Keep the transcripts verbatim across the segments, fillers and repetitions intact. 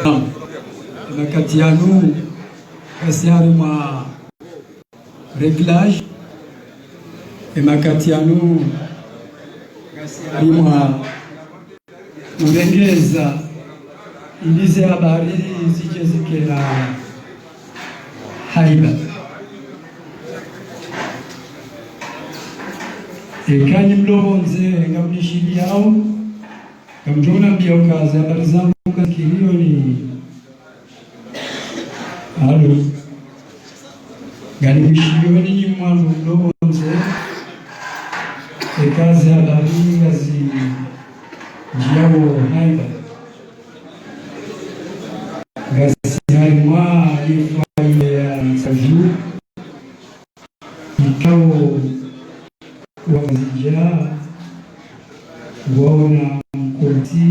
Naam. Emakati yanu, ngasi harimwa réglage, emakati yanu, ngasi harimwa urengeza, ili ze habari zidje zike na haiba. Eka nyi mlo pvondze ngamnishiliyao, ngamdjo unambiya uka ze habari zangu ngazikiriyo ni Allô. Nganimwishiyoni nyi mwalo mlo pvondze, eka ze habari ngazindjiyao haiba. Ngasi harimwa ye foyer ya Nsaju, ikao wazidja waona mkoti.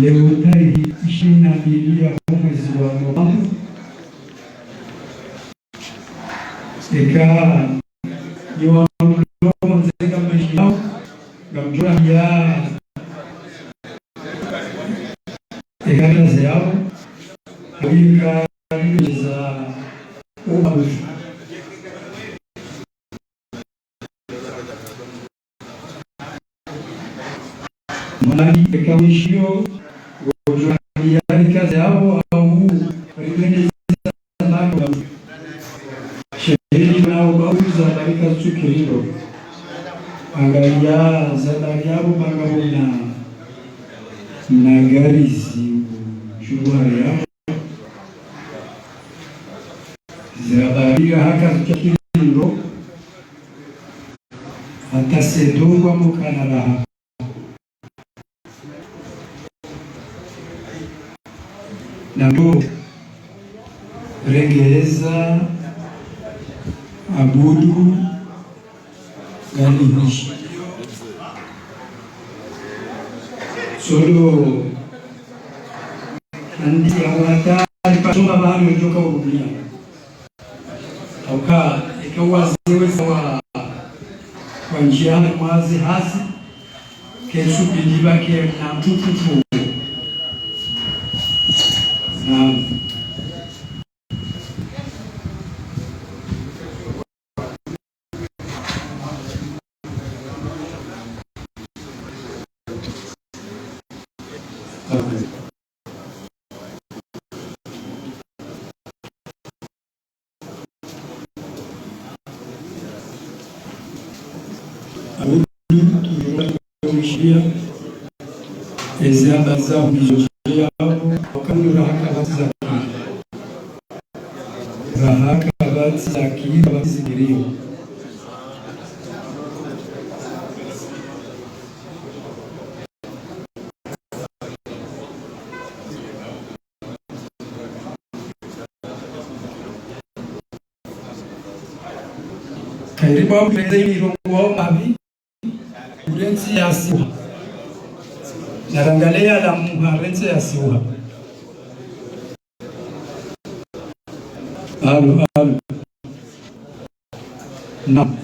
Leo tarehi ishirini na mbili ya mwezi wa Novemba. Eka nyi wanu mlo pvondze ngamnishiliyao, ngamdjo unambiya eka kazi yao, eka za ubavu. Mwanani eka mwishiyo, ngodjo unambiya eka ze habari hau rimwendeza nako. Sheheni na ubavu ze habari kazitsukiriyo. Angaliya ze habari hau banga bona na garizi shubuhari yao. Ze habari raha kazitsukiriyo. Hata sedungwa mukana raha. Nando rengeza abudu ganihishi. Solo andi awata alipasoma bano njoka urumia. Hauka, eka wazee wesa wa, wandjiya mwazi hazi, ketsu bidi bake na mtukufu. Naam. Abudu, tumishia, eze habari za ubizo yao, wakati raha kapvatsi za ki. Raha kapvatsi za ki, kapvatsi zikiriyo. Kayiri ba urendze imirongo wao mavi, urendze ya siwa. Narangale ya la muha, urendze ya siwa. Allô, allô. Naam.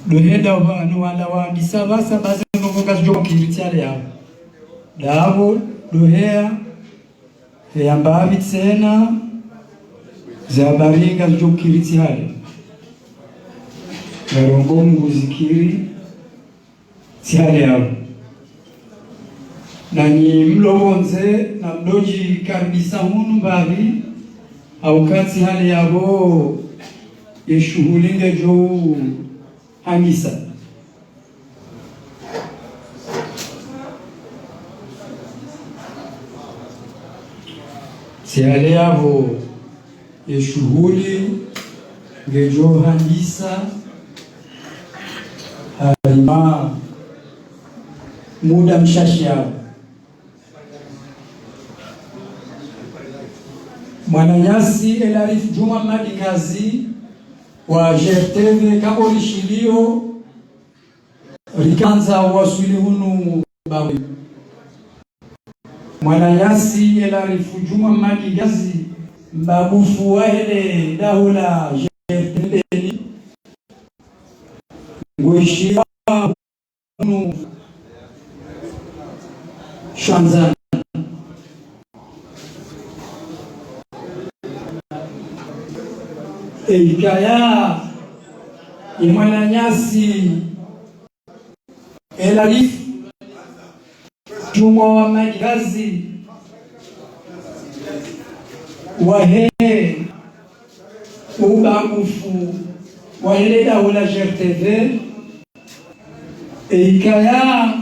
Dohea pvanu wala wandisa pvasa baze ndrongoo ngazidjo kiri tsi hale yao. Dapvo, dohea, yamba apvi tsena, ze habari ngazidjo kiri tsi hale. Ngarongoa Mungu zikiri, tsi hale yao. Nanyi mlo pvondze, namdjodjikaribisa hunu mbapvi, hauka tsi hale yapvo ye shuhuli ngedjo handisa. Tsi hale yapvo ye shuhuli ngedjo handisa harimwa muda mshashi yapvo. Mwananyasi Elarif Djuma Madi Ngazi wa G R T V kaborishilio Rikandza waswili hunu bawe. Mwananyasi Elarifu Djumwa Madi Gazi, mbabufu wahe le daho la G R T V Beni. Ngwishiliwa hunu Shwandzani. Eikaya, ye mwananyasi Elarifu Djumwa Madi Gazi, wahe ubabufu wahe le daho la G R T V, eikaya,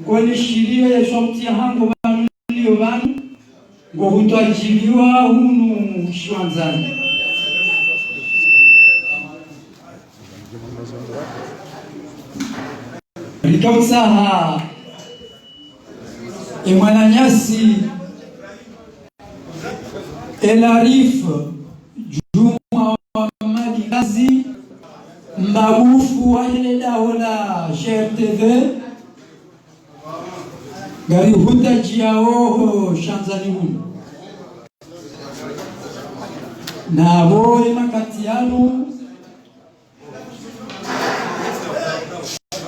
ngonishiliyo ye sauti yahangu pvanu niliyo pvanu, ngohutwadjiliwa hunu Shwandzani. Rikautsaha, e mwananyasi Elarifu Djumwa Madi Gazi, mbabufu wahe le daho la G R T V, ngarihutadjiyao ho Shwandzani hunu. Na pvo ye makati yanu,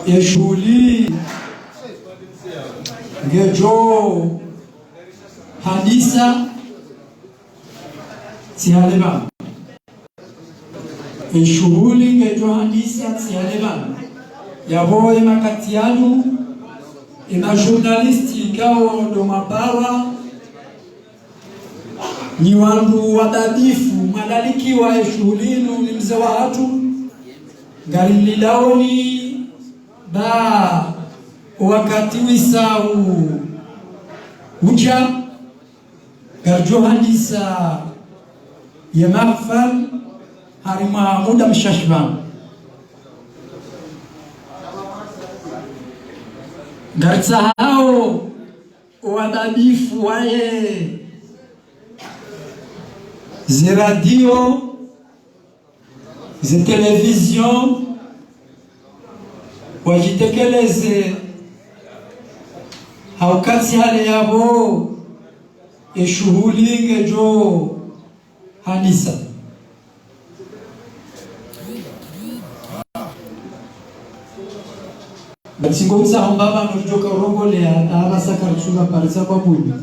ye shuhuli ngedjo handisa tsi hale pvanu. Ye shuhuli ngedjo handisa tsi hale pvanu. Yapvo ye makati yanu, ye majournaliste ikao ndo mwaparwa, nyi wandru wababifu, mwalalikiwa ye shuhuli inu ni mze wahatru, ngarimlilaoni ba wakati wisa u-, udja, ngaridjo handisa ye mahafali harimwa muda mshashi pvanu. Ngaritsahao wababifu wahe ze radio, ze télévision, wadjitekeleze, hauka tsi hale yapvo ye shuhuli ngedjo handisa. Batsi ngotsaho mbaba nodjoka urongoleya, hata hapvasa karitsunga parisa kwa buni.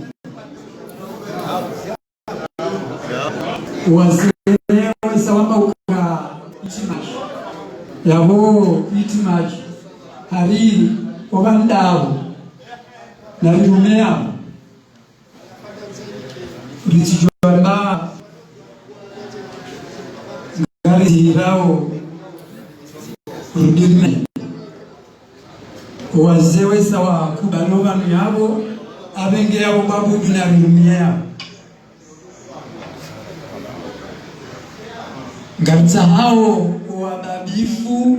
Wazee wesa wamba uka itimaji. Yapvo itimaji. Hari opvandapvo. Na rirume yapvo. Ritsidjwamba ngarizihirao rudirime. Wazee wesa wakubali opvanu yapvo, apvenge yapvo kwa budu na rirumiye yapvo. Ngaritsahao wababifu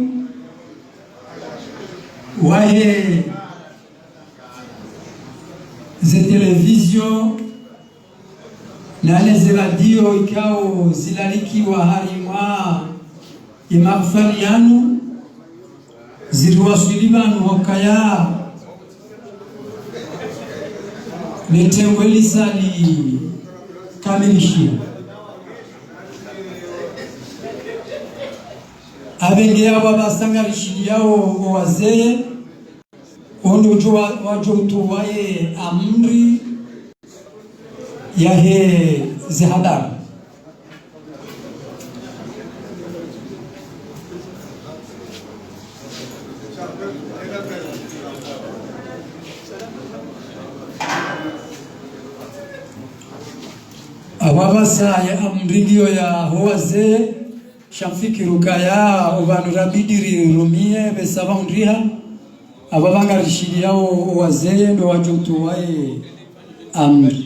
wahe ze télévision, nane ze radio ikao zilalikiwa harimwa ye mahafali yanu, ziriwaswili pvanu hukaya ne tengwe lisa likamilishiha. Apvenge yapvo apvasa ngarishiliyao owazee, ondo djo wa-, wadjo utowa ye amri yahe ze habari. Apvo apvasa ye amri ngiyo yaho wazee, sha mfikiri ukaya opvanu rabidi rirumiye, pvesa pvahundriha, apvo apva ngarishiliyao owazee ndo wadjo utowa ye amri.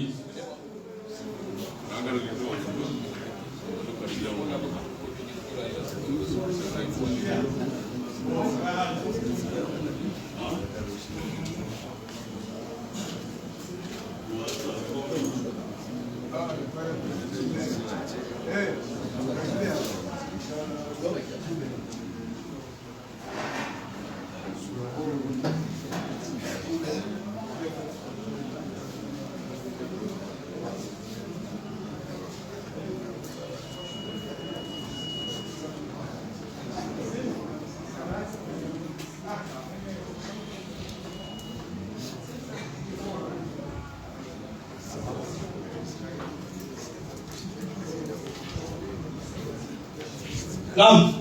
Naam.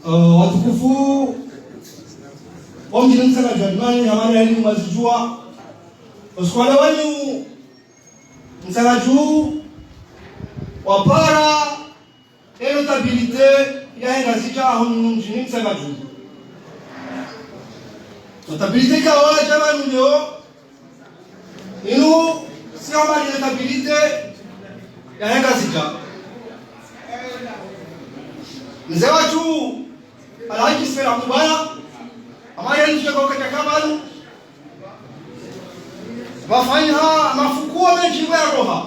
Eh, watukufu, omdjini Mtsangadju wa Dimani, hamani hali mwazidjuwa. Osiku wa leo wanu Mtsangadju wapara e notabilité yahe Ngazidja hunu mdjini Mtsangadju. Notabilité ikao wadja pvanu leo, inu si hamani notabilité yahe Ngazidja. Mze watru, Alhadji Ismaila Kubaya, hamani nisheka ukataka pvanu, pvafanya mafuku mendji ya roha.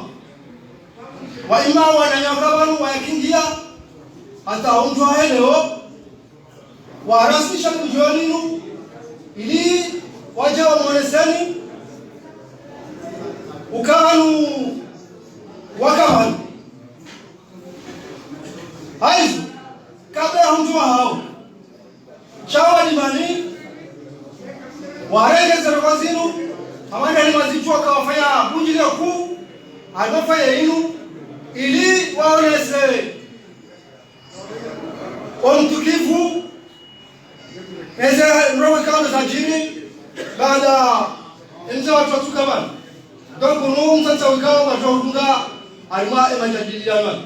Wa ima wananya waka pvanu wayakingia, hata omdru wa leo, warasmisha kudjo linu, ili wadje wamwoneseni, uka pvanu, waka pvanu. Haizo, kabla ya omdru wa hao. Sha wa Dimani, warenge ze roho zinu, hamani hali mwazidjuwa ka wafanya bundjilio kuu, hali wafanya inu, ili waonese omtukivu, eze ndrongoo ikao ndo zadjiri, baada, emze watru watsuka pvanu. Donc, unu msasa ikao wadjo udunga, harimwa emajadiliano.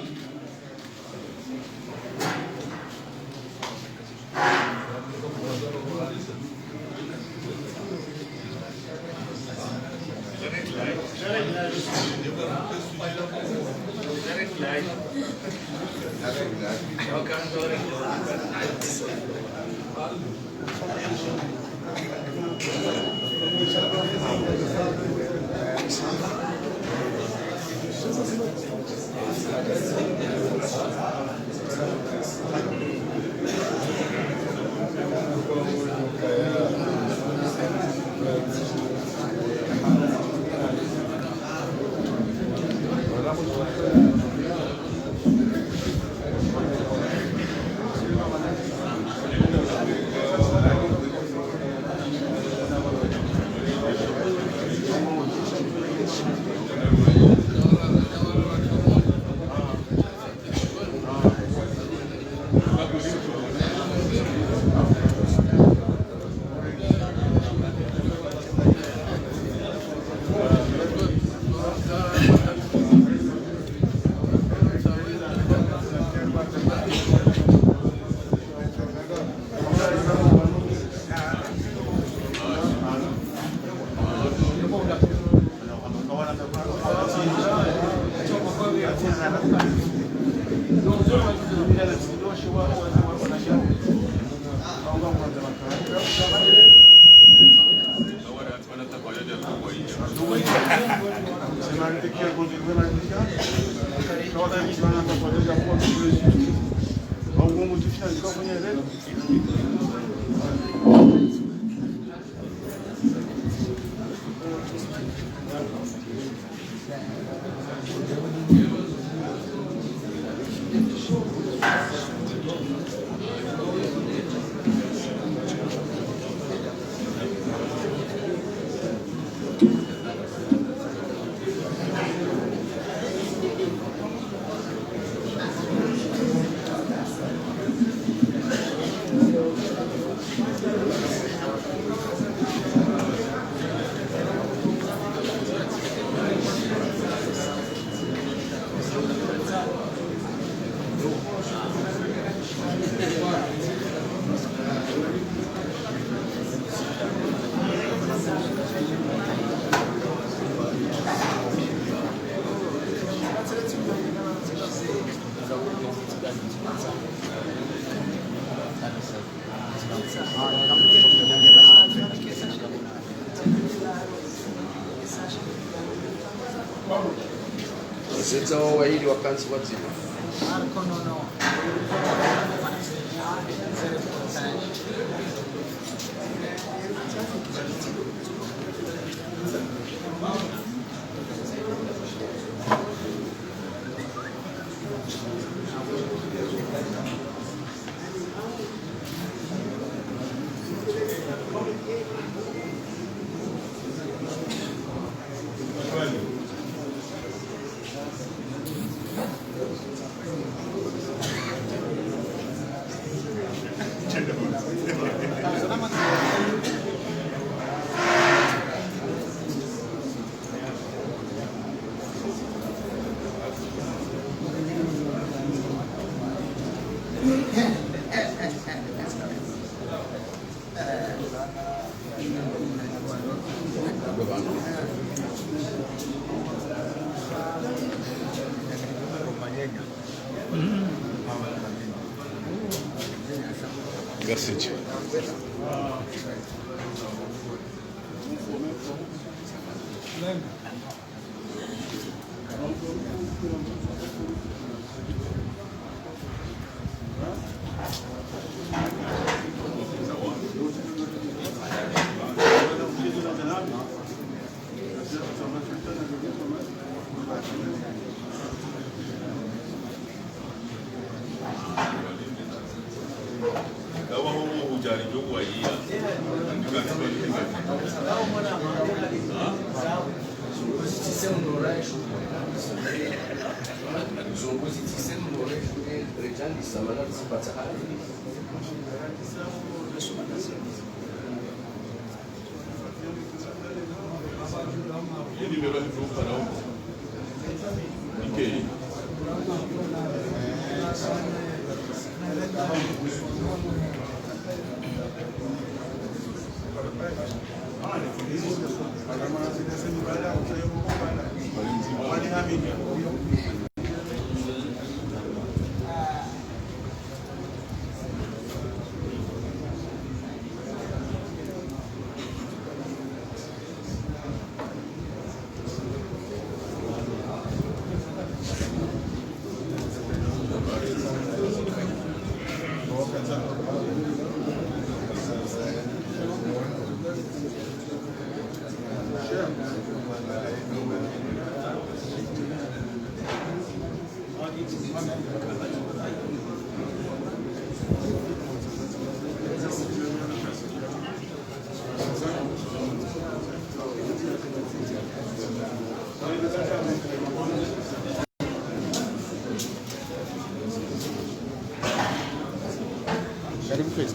Wazenza wao wayili wakantsi wadzima. Merci. Karibu kwezi.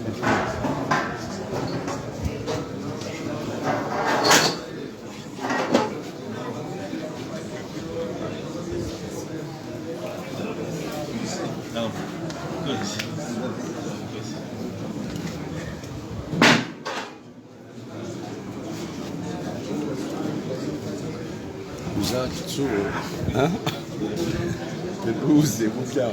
Naam. Kwezi. Kwezi. Uza kitsu. Ha? Uze kutya.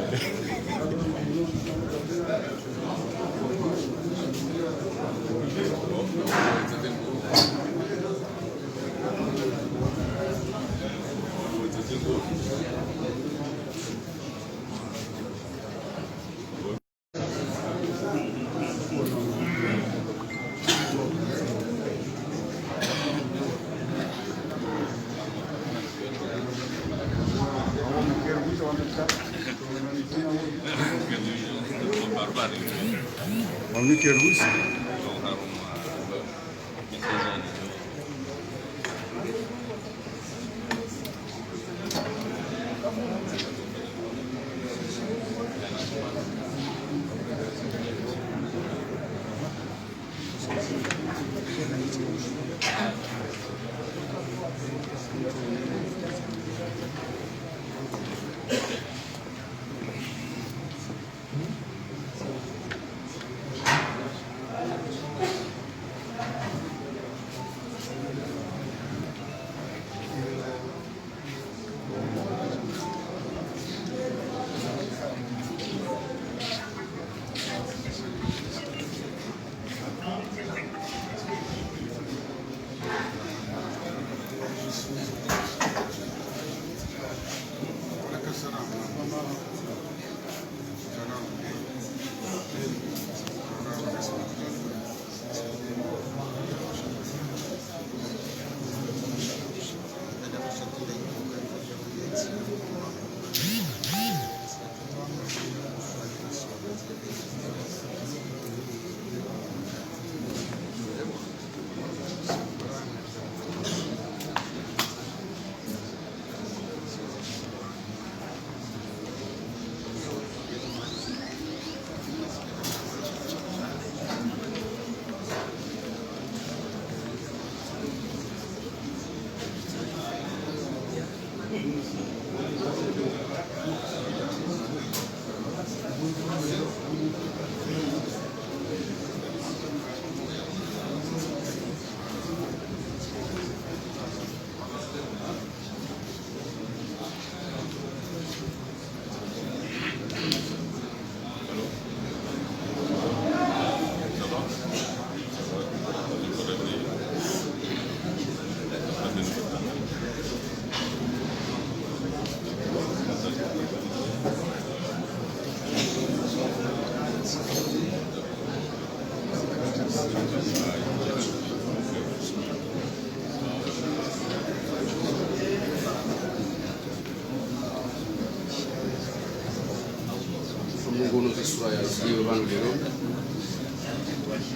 Ngono ze suraya ziliyo pvanu leo,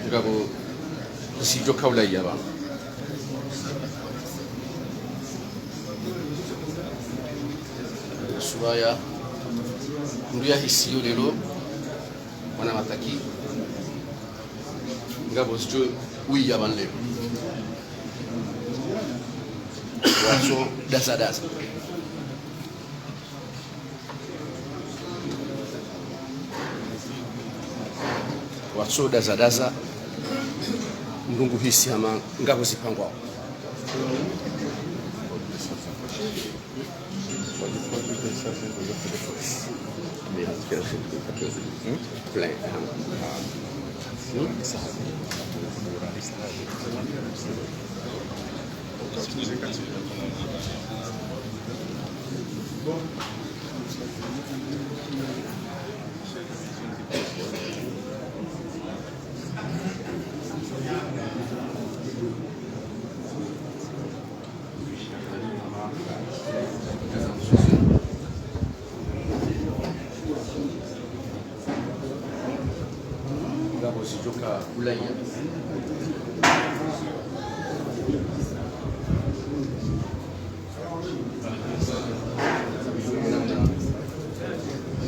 ngapvo zidjo kaula ya pvanu. Suraya, mndru ya hisiyo leo, wana mataki, ngapvo zidjo uya pvanu leo. Watso daza daza. Watso daza daza, mndru ngu hisi hama ngapvo zipangwao.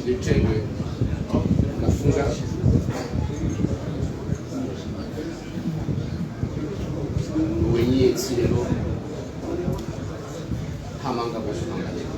Litengwe na funga wenye tsilelo hama ngapvo zipangwa leo.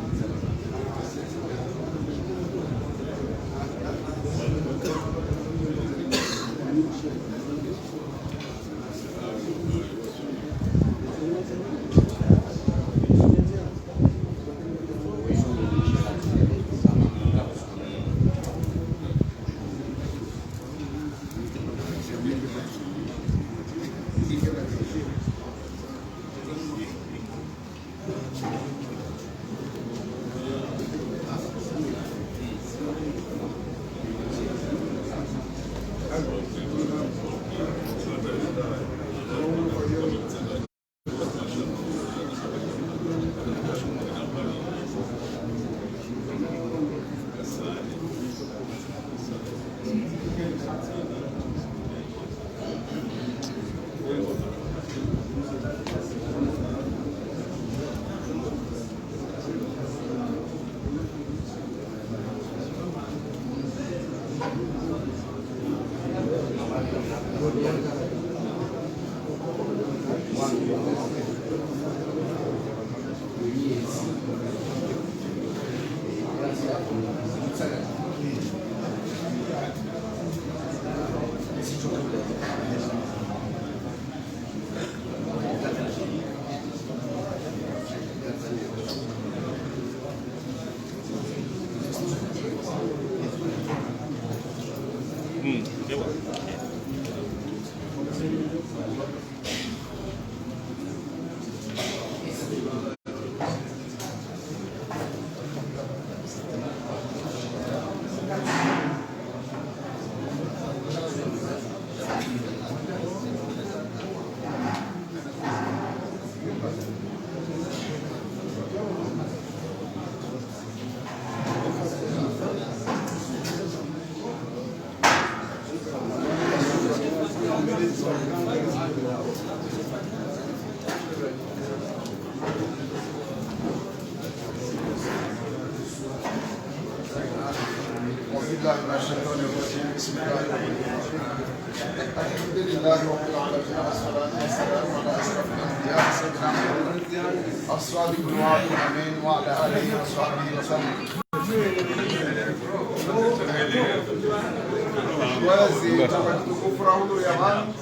أعوذ بالله من الشيطان الرجيم. بسم الله الرحمن الرحيم. الحمد لله رب العالمين، والصلاة والسلام على أشرف الأنبياء سيدنا محمد الصادق الوعد الأمين وعلى آله وصحبه وسلم. Wazi, tawatukufu rahulu ya pvanu.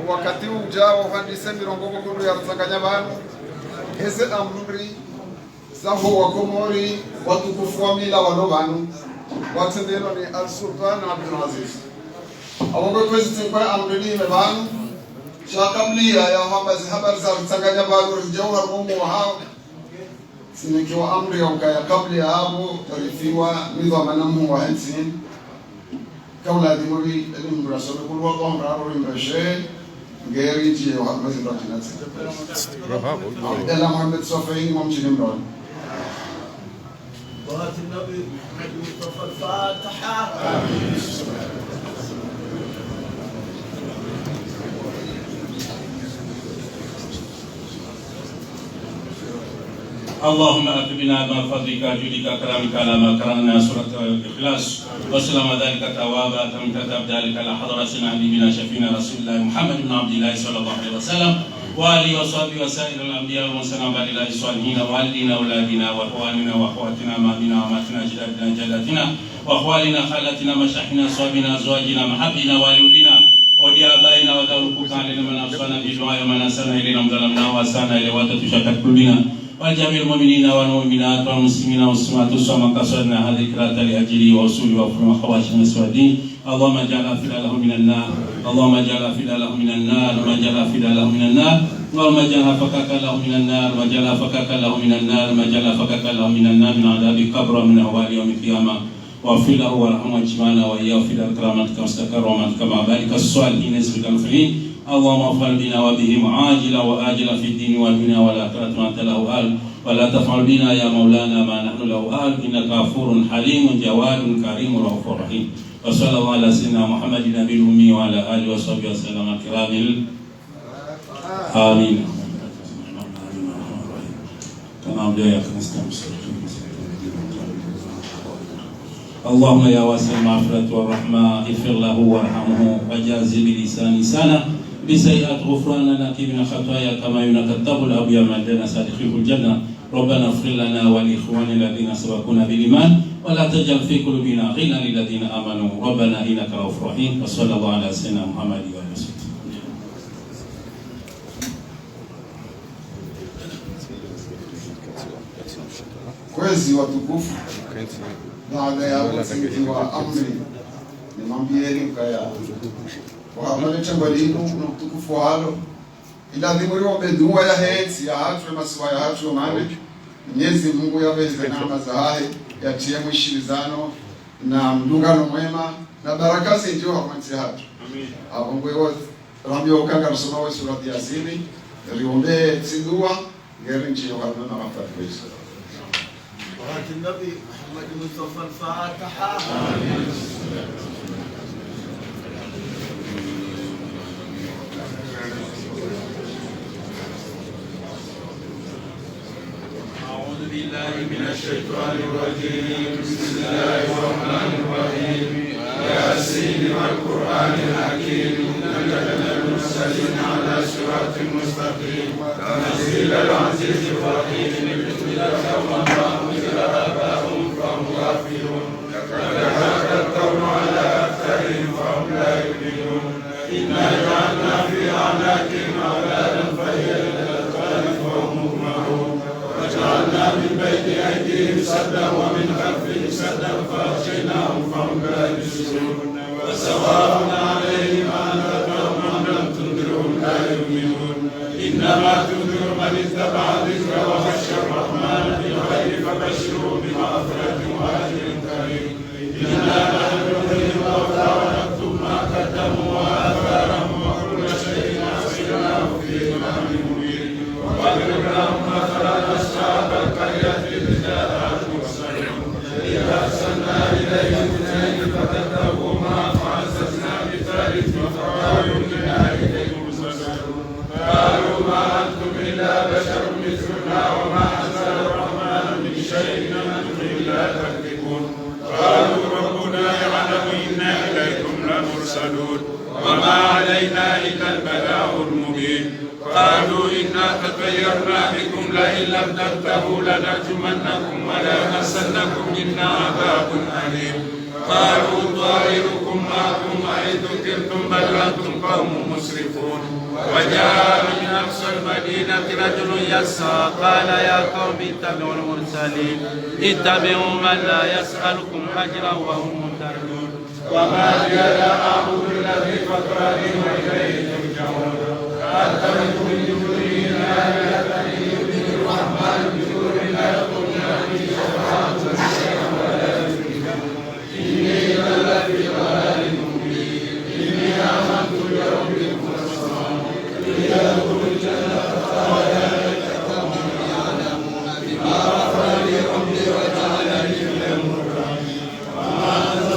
Wakati udjao handise mirongo mukulu ya ritsanganya pvanu. Heze amri zaho Wakomori watukufu wa mila walo pvanu, watrendelwa ni Al-Sultan Abdulaziz. Awo ngwe kwezi tsinkwe amri lime pvanu, sha kabla ya hamba ze habari za ritsanganya pvanu, ridjao harumwa hao. Tsinikiwa amri ya ukaya kabla ya hapvo, tarifiwa nidhwamana mhuu wa hentsi. Kaula dhimuri, eli mndru asome kulu wa Allahu raru rimreshe, ngeri ndjiyo harumwa zindru djinatsi. Abdallah Mohamed Sofe, ni mwa mdjini Mroni. اللهم أكرمنا بما فضلك وجودك وكرمك على ما قرأنا سورة الإخلاص. وسلم ذلك ثوابا كما كتب ذلك على حضرة سيدنا حبيبنا شفيعنا رسول الله محمد بن عبد الله صلى الله عليه وسلم، وآله وصحبه وسائر الأنبياء والمرسلين وعباد الله الصالحين، والدينا وأولادنا وإخواننا وأخواتنا، أمامنا وأمهاتنا، أجدادنا وجداتنا، وأخوالنا، خالاتنا، مشايخنا، أصحابنا، أزواجنا، محبينا، والدينا، وديابائنا، وذوي الحقوق علينا، من أوصانا بالدعاء ومن أحسن إلينا، ومن ظلمنا وأساء إليه، وتتوشى قلوبنا. ولجميع المؤمنين والمؤمنات والمسلمين والمسلمات، خصوصا من قصدنا هذه القراءة لأجله وأصوله وفروعه وحواشيه من سوى الدين. اللهم اجعلها فداء له من النار. اللهم اجعلها فداء له من النار. اللهم اجعلها فداء له من النار. اللهم اجعلها فكاكا له من النار. واجعلها فكاكا له من النار. اللهم اجعلها فكاكا له من النار، من عذاب القبر ومن أهوال يوم القيامة. واغفر له وارحمه واجمعنا وإياه في دار كرامتك ومستقر رحمتك مع عبادك الصالحين حسبك المرسلين. اللهم افعل بنا وبهم عاجلا وآجلا في الدين والدنيا والآخرة ما أنت له أهل، ولا تفعل بنا يا مولانا ما نحن له أهل، إنك غفور حليم جواد كريم رؤوف رحيم. وصلى الله على سيدنا محمد النبي الأمي وعلى آله وصحبه وسلم الكرام. آمين. اللهم يا واسع المغفرة والرحمة، اغفر له وارحمه وجازه بالإحسان إحسانا، بالسيئات غفرانا، نقه من الخطايا كما ينقى الثوب الأبيض من الدنس، أدخله الجنة. ربنا اغفر لنا ولإخواننا الذين سبقونا بالإيمان ولا تجعل في قلوبنا غلا للذين آمنوا ربنا إنك رؤوف رحيم. وصلى الله على سيدنا محمد وآله وصحبه. Kwezi watukufu, baada ya utsingi wa amri, nimwambiyeni ukaya, wa hapvale tengwa linu, no utukufu walo, ilazimu riombe dua yahe ntsi yahatru, ye masiwa yahatru yo mane, Mwenyezi Mungu yapvendze neema zahahe, yatiye mwishilizano, na mdungano mwema, na baraka zindji oharumwa entsi yahatru. Amin. Apvo ngwewo, rambiwa ukaya ngarisomao we surati Yasini, riombe entsi dua, ngeri ndjiyo harumwa maghafira kwezi. وهات النبي محمد مصطفى الفاتحة. أعوذ بالله من الشيطان الرجيم. بسم الله الرحمن الرحيم. ياسين والقرآن الحكيم. إنك لمن المرسلين على صراط مستقيم. تنزيل العزيز الرحيم. لتنذر قوما ما أنذر آباؤهم فهم غافلون. لقد حق القول على أكثرهم فهم لا يؤمنون. إنا جعلنا في أعناقهم أغلالا فهي إلى الأذقان فهم مقمحون. وجعلنا من بين أيديهم سدا ومن خلفهم سدا فأغشيناهم فهم لا يبصرون. وسواء عليهم أأنذرتهم أم لم تنذرهم لا يؤمنون. إنما تنذر من اتبع الذكر وخشي الرحمن بالغيب فبشره بمغفرة وأجر كريم. إنا نحن نحيي الموتى ونكتب ما قدموا وآثارهم وكل شيء أحصيناه في إمام مبين. واضرب لهم مثلا أصحاب القرية إذ جاءها المرسلون. إذ أرسلنا إليهم اثنين فكذبوهما فعززنا بثالث فقالوا إنا إليكم مرسلون. قالوا ما أنتم إلا بشر مثلنا وما أنزل الرحمن من شيء إن أنتم إلا تكذبون. قالوا ربنا يعلم إنا إليكم لمرسلون. وما علينا إلا البلاغ المبين. قالوا إنا تطيرنا بكم لئن لم تنتهوا لنرجمنكم وليمسنكم منا عذاب أليم. قالوا طائركم معكم أئن ذكرتم بل أنتم قوم مسرفون. وجاء من أقصى المدينة رجل يسعى قال يا قوم اتبعوا المرسلين اتبعوا من لا يسألكم أجرا وهم مهتدون. وما لي لا أعبد الذي فطرني وإليه ترجعون. أأتخذ من دونه آلهة إن يردن الرحمن بضر لا تغن عني شفاعتهم شيئا ولا ينقذون. إني إذا لفي ضلال مبين. إني آمنت بربكم فاسمعون. قيل ادخلوا الجنة قال يا ليت قومي يعلمون بما غفر لي ربي وجعلني من المكرمين. وما أنزلنا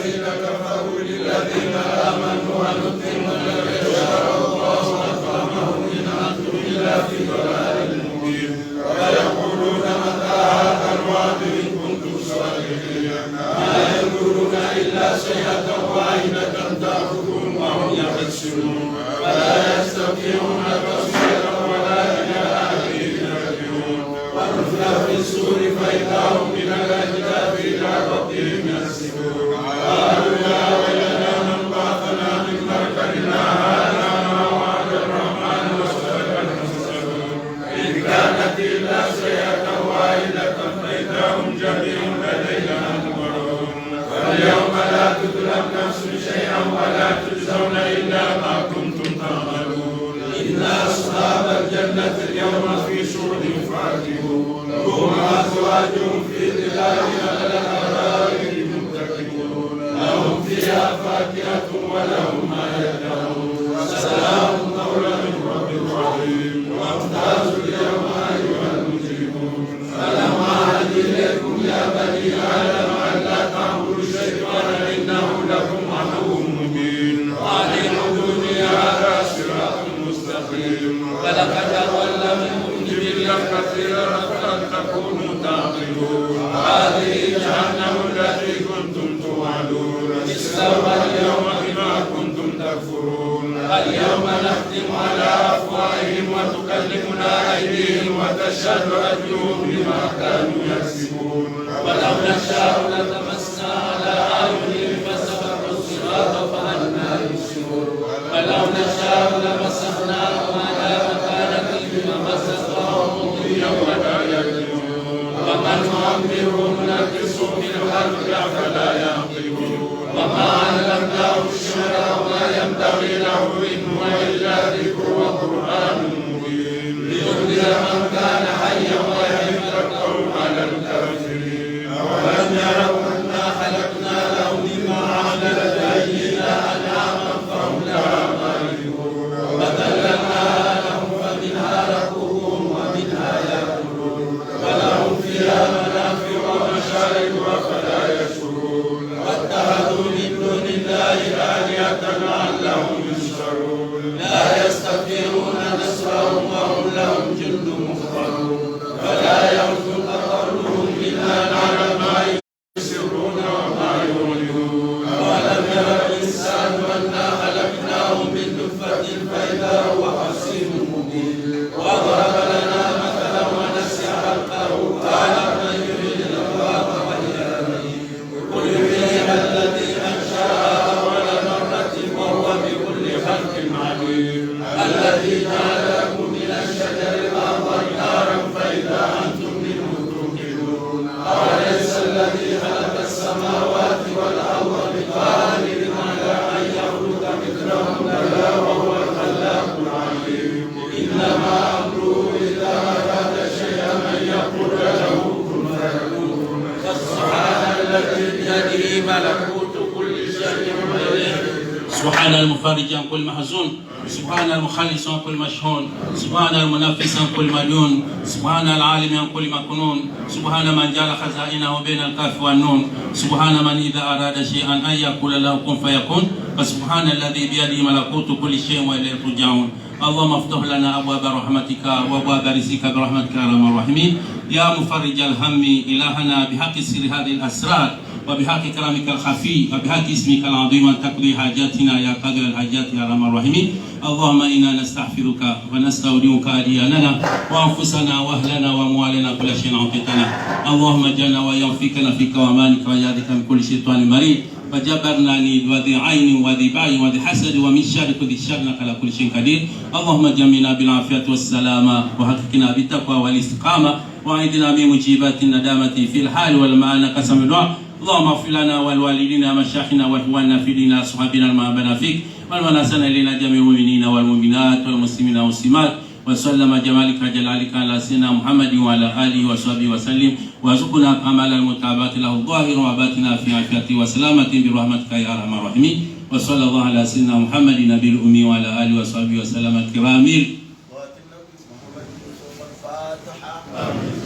الذين كفروا للذين آمنوا أنطعم من لو يشاء الله أطعمه إن أنتم إلا في ضلال مبين. ويقولون متى هذا الوعد إن كنتم صادقين. ما ينظرون إلا صيحة واحدة تأخذهم وهم يخصمون. فلا يستطيعون توصية ولا إلى أهلهم يرجعون. ونفخ في الصور فإذا هم من الأجداث إلى ربهم ينسلون. قالوا يا ويلنا من بعثنا من مرقدنا هذا ما وعد الرحمن وصدق المرسلون. إن كانت إلا صيحة واحدة فإذا هم جميع لدينا محضرون. فاليوم لا تظلم نفس شيئا ولا تجزون إلا ما كنتم تعملون. إن أصحاب الجنة اليوم في شغل فاكهون. هم وأزواجهم في ظلال على الأرائك متكئون. لهم فيها فاكهة ولهم ما يدعون. سلام قولا من رب رحيم. وامتازوا اليوم أيها المجرمون. ألم أعهد إليكم يا بني آدم أن لا تعبدوا الشيطان إنه لكم عدو مبين. وأن اعبدوني هذا صراط مستقيم. ولقد أضل منكم جبلا كثيرا أفلم تكونوا تعقلون. هذه جهنم التي كنتم توعدون. اصلوها اليوم بما كنتم تكفرون. اليوم نختم على أفواههم وتكلمنا أيديهم وتشهد أرجلهم بما كانوا يكسبون. ولو نشاء لطمسنا على أعينهم فاستبقوا الصراط فأنى يبصرون. ولو نشاء لمسخناهم على مكانتهم فما استطاعوا مضيا ولا يرجعون. ومن نعمره ننكسه في الخلق أفلا يعقلون. وما علمناه الشعر وما ينبغي له إن هو إلا ذكر وقرآن مبين. لينذر من كان حيا ويحق القول على الكافرين. أولم يروا أنا خلقنا لهم مما عملت أيدينا أنعاما فهم لها مالكون. وذللناها لهم فمنها ركوبهم ومنها يأكلون. ولهم فيها منافع ومشارب أفلا يشكرون. واتخذوا من دون الله آلهة لعلهم ينصرون. لا يستطيعون نصرهم وهم لهم جند محضرون. فلا يحزنك قولهم إنا نعلم ما يسرون وما يعلنون. أولم ير الإنسان أنا خلقناه من نطفة فإذا هو خصيم مبين. وضرب لنا مثلا ونسي خلقه قال من يحيي العظام وهي رميم. قل يحييها الذي أنشأها أول مرة وهو بكل خلق عليم. الذي جعل لكم من الشجر الأخضر نارا فإذا أنتم منه توقدون. أوليس الذي خلق السماوات والأرض بقادر على أن يخلق مثلهم بلى وهو الخلاق العليم. إنما أمره إذا أراد شيئا أن يقول له كن فيكون. فسبحان الذي بيده ملكوت كل شيء وإليه. سبحان المفرج عن كل محزون. سبحان المخلص عن كل مشحون. سبحان المنفس عن كل مديون. سبحان العالم عن كل مكنون. سبحان من جعل خزائنه بين الكاف والنون. سبحان من إذا أراد شيئا أن يقول له كن فيكون. فسبحان الذي بيده ملكوت كل شيء وإليه ترجعون. اللهم افتح لنا أبواب رحمتك وأبواب رزقك برحمتك يا أرحم الراحمين. يا مفرج الهم إلهنا بحق سر هذه الأسرار وبحق كرمك الخفي وبحق اسمك العظيم أن تقضي حاجاتنا يا قاضي الحاجات يا أرحم الراحمين. اللهم إنا نستغفرك ونستودعك أدياننا وأنفسنا وأهلنا وأموالنا كل شيء أعطيتنا. اللهم اجعلنا وإياهم في كنفك وأمانك وحيازتك من كل شيطان مريد. وجبرنا عنيد وذي عين وذي بغي وذي حسد ومن شر كل ذي شر إنك على كل شيء قدير. اللهم جملنا بالعافية والسلامة وحققنا بالتقوى والاستقامة وأعذنا من موجبات الندامة في الحال والمآل إنك سميع الدعاء. اللهم اغفر لنا ولوالدينا ومشايخنا وإخواننا في الدين وأصحابنا المحبين فيك ومن أحسن إلينا جميع المؤمنين والمؤمنات والمسلمين والمسلمات. وسلم جمالك وجلالك على سيدنا محمد وعلى آله وصحبه وسلم. وارزقنا كمال المتابعة له ظاهرا وباطنا في عافية وسلامة برحمتك يا أرحم الراحمين. وصلى الله على سيدنا محمد النبي الأمي وعلى آله وصحبه وسلم الكرام. الفاتحة. آمين.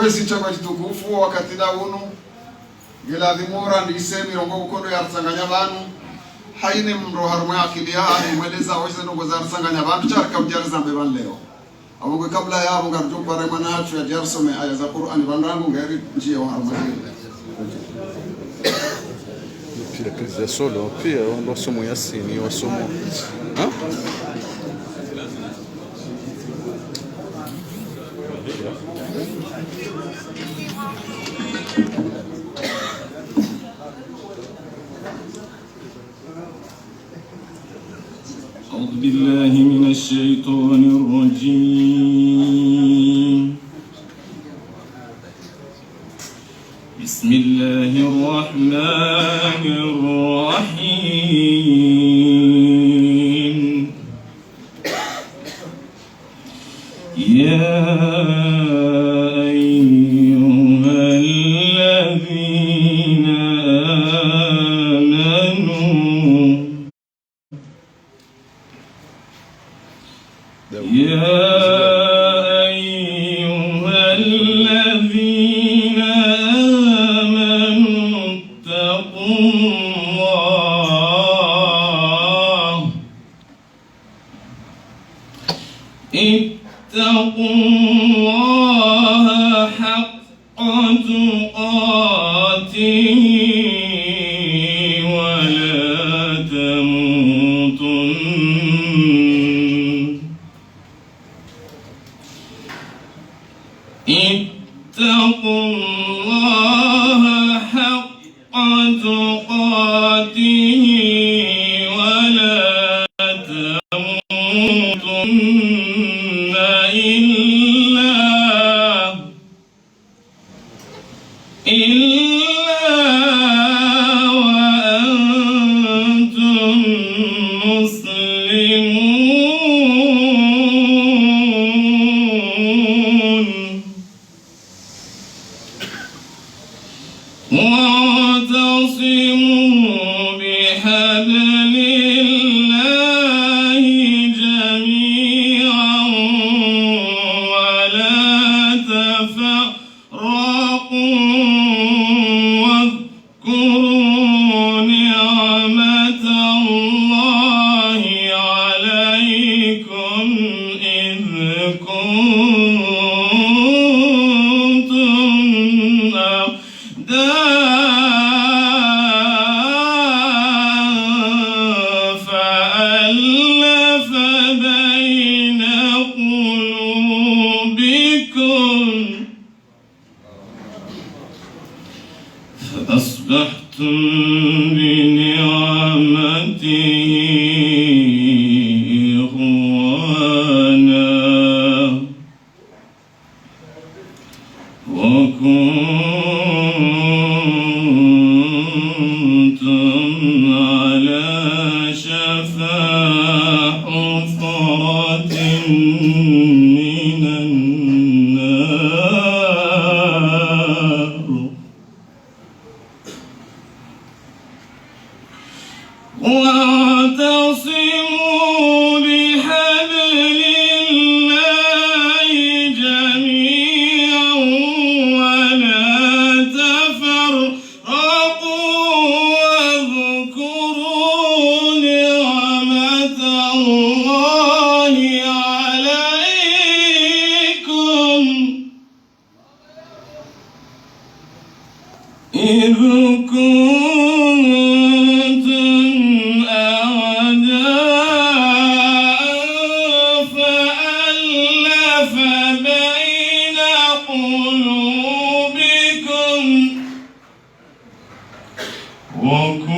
Ezi shama shitukufu wakati nda unu, ngiladhimu randise mirongo ukondo yaritsanganya pvanu, hayina mndru harumwa akili yahahe mweleza oze ndrongoo zaritsanganya pvanu, sha rika udjari zambe pvanu leo. Apvo ngwe kabla yapvo ngaridjo pare mwana hatru yadje yarisome aya za Qur'ani pvanu rangu ngeri ndjiye oharumwa zile. Pia prise de son, pia wasomo Yasini, wasomo. Ha? أعوذ بالله من الشيطان الرجيم. بسم الله الرحمن الرحيم. يا أيها الذين آمنوا يا أيها الذين آمنوا اتقوا الله، اتقوا الله حق تقاته ولا تموتن، اتقوا الله حق تقاته ولا تموتن إلا إلا وأنتم مسلمون. واعتصموا بحبل الله جميعا ولا تفرقوا، واذكروا نعمة الله عليكم إذ كنتم أعداء فألف بين قلوبكم فأصبحتم بنعمته إخوانا وكنتم على شفا حفرة من النار. واعتصموا بحبل الله جميعا ولا تفرقوا، واذكروا نعمة الله عليكم إذ كنتم أعداء فألف بين قلوبكم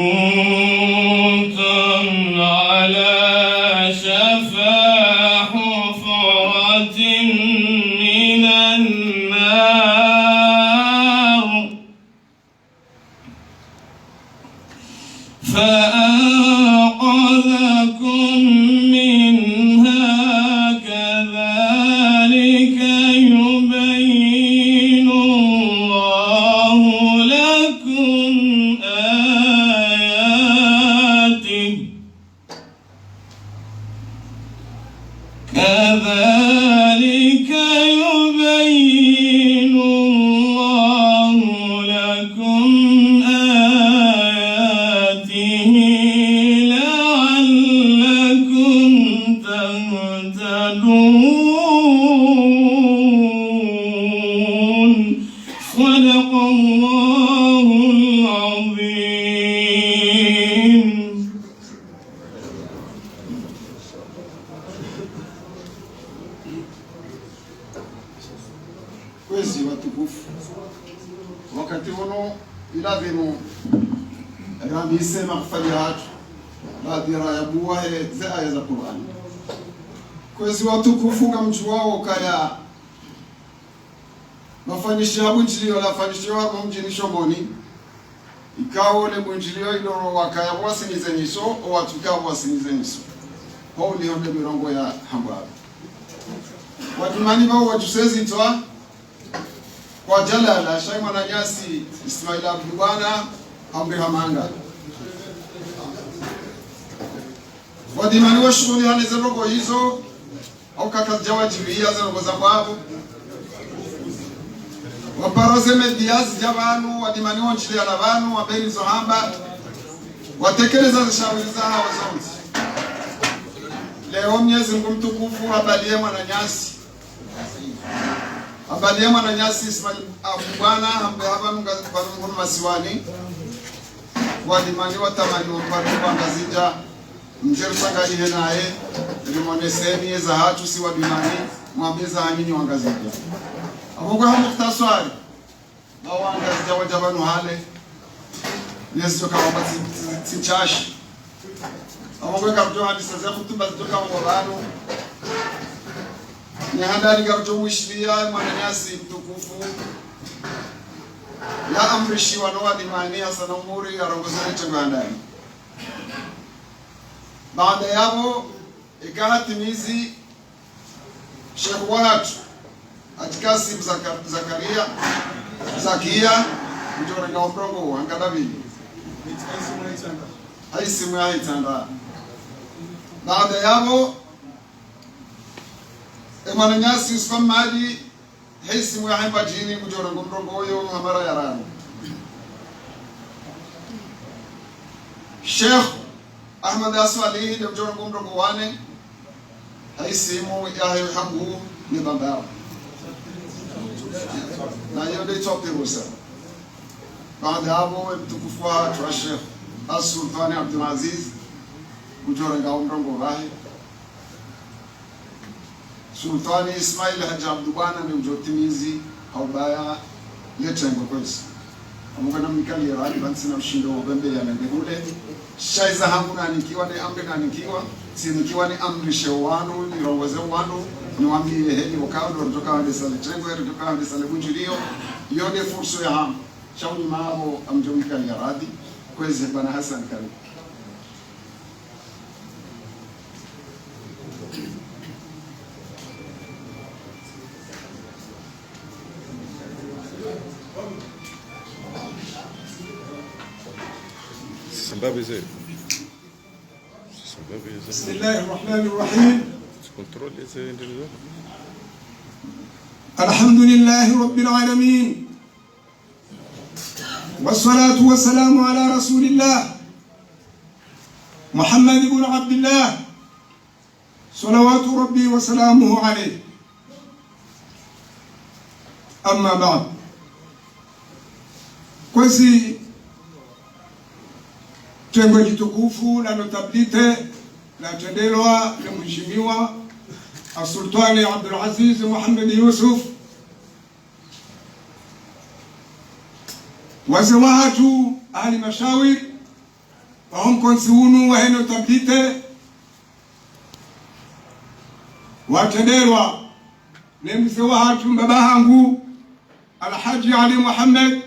وكنتم على شفا حفرة من النار فأنقذكم منها كذلك يبين الله لكم آياته كذلك يبين صدق الله العظيم. Kwezi watukufu, wakati wunu ila pvanu rambise mahafali yahatru, baada ya buwahe ze aya za Kur'ani. Kwezi watukufu, ngamdjuwao ukaya mafanyisho ya bundjiliyo lafanyishiwa harumwa mdjini Shomoni. Ikao le bundjiliyo ilo wakaya wasinize nyiso, o watru ikao wasinize nyiso. Ho uliho nde mirongo ya hambwa. Wadimani pvao wadjusezitswa kwa jalala, shayi mwananyasi Ismail Abdu Bwana, hambe hamanga. Wadimani washughulihane ze ndrongoo izo, au kakazidja wadjibiya ze ndrongoo za kwapvo. Waparo ze média zidja pvanu, wadimani wondjiliyana pvanu, wambeni zo hamba, watekeleza ze shawiri zahawo zontsi. Leo Mnyezi Mngu mtukufu habaliye mwananyasi. Habaliye mwananyasi Ismail Abdu Bwana, hambe hapvanu nga-, pvanu Ngazidja masiwani. Wadimani watamani wampare wa Ngazidja. Mdje ritsanganyihe naye, rimoneseni ye zahatru si wadimani, mwambe za hanyu nyi Wangazidja. Apvo ngwe ha mukhtaswari, ba Wangazidja wadja pvanu hale, nezi djo kamba tsi, tsi, tsi ntsashi. Apvo ngwe karudjo handisa ze khutuba zidjo kamba pvanu. Ni handani karudjo mwishiliya mwananyasi mtukufu. Ya amrishiwa no wadimani, Hassan Umuri, yarongoze ne tsengo handani. Baada yapvo, ika hatimizi, Sheikh wahatru, Hadji Kasim Zaka-, Zakaria, Zakia, ngudjo renga o mrongoo, hanga ndapvi. Haisimu ya hitsanda. Baada yapvo, e mwananyasi Yusuf Ahmadi, haisimu ya hemba djini, ngudjo renga o mrongoo uyo, ha mara ya raru. Sheikh Ahmad Aswalihi, nde ngudjo renga o mrongoo wa nne, haisimu ya he habu ni bambao. Na iyo nde itso pirusa. Baada yapvo, e mtukufu wahatru Sheikh As-Sultani Abdul Aziz, ngudjo renga o mrongoo wahe. Sultani Ismail Hadji Abdu Bwana nde ngudjo timizi ha ubaya le tsengo kwezi. Amuka na mikali ya rali, pvantsina mshindo wa pvembe ya nende hule. Shayi za hangu nanikiwa, ne amri nanikiwa, tsinikiwa ni amrishe wanu, nirongoze wanu, niwambiye heli wakao, ndo ridjo kahandisa le tsengo, ridjo kahandisa le bundjiliyo, iyo nde fursa ya hangu. Shawu ni mapvo, ngamdjo mikali ya rali, kwezi bwana Hassan, karibu. Samba baiser. Samba baiser. بسم الله الرحمن الرحيم. Contrôle, c'est un. الحمد لله رب العالمين. والصلاة والسلام على رسول الله محمد بن عبد الله صلوات ربي وسلامه عليه. أما بعد. Kwezi tsengo djitukufu la notabilité, la tsendelwa, la mheshimiwa As-Sultani Abdul Aziz Mohamed Youssouf, wazee wahatru, ahali mashawiri, waho mkontsi unu wa he notabilité, watsendelwa ne mzee wahatru, mbaba hangu, Alhadji Ali Mohamed,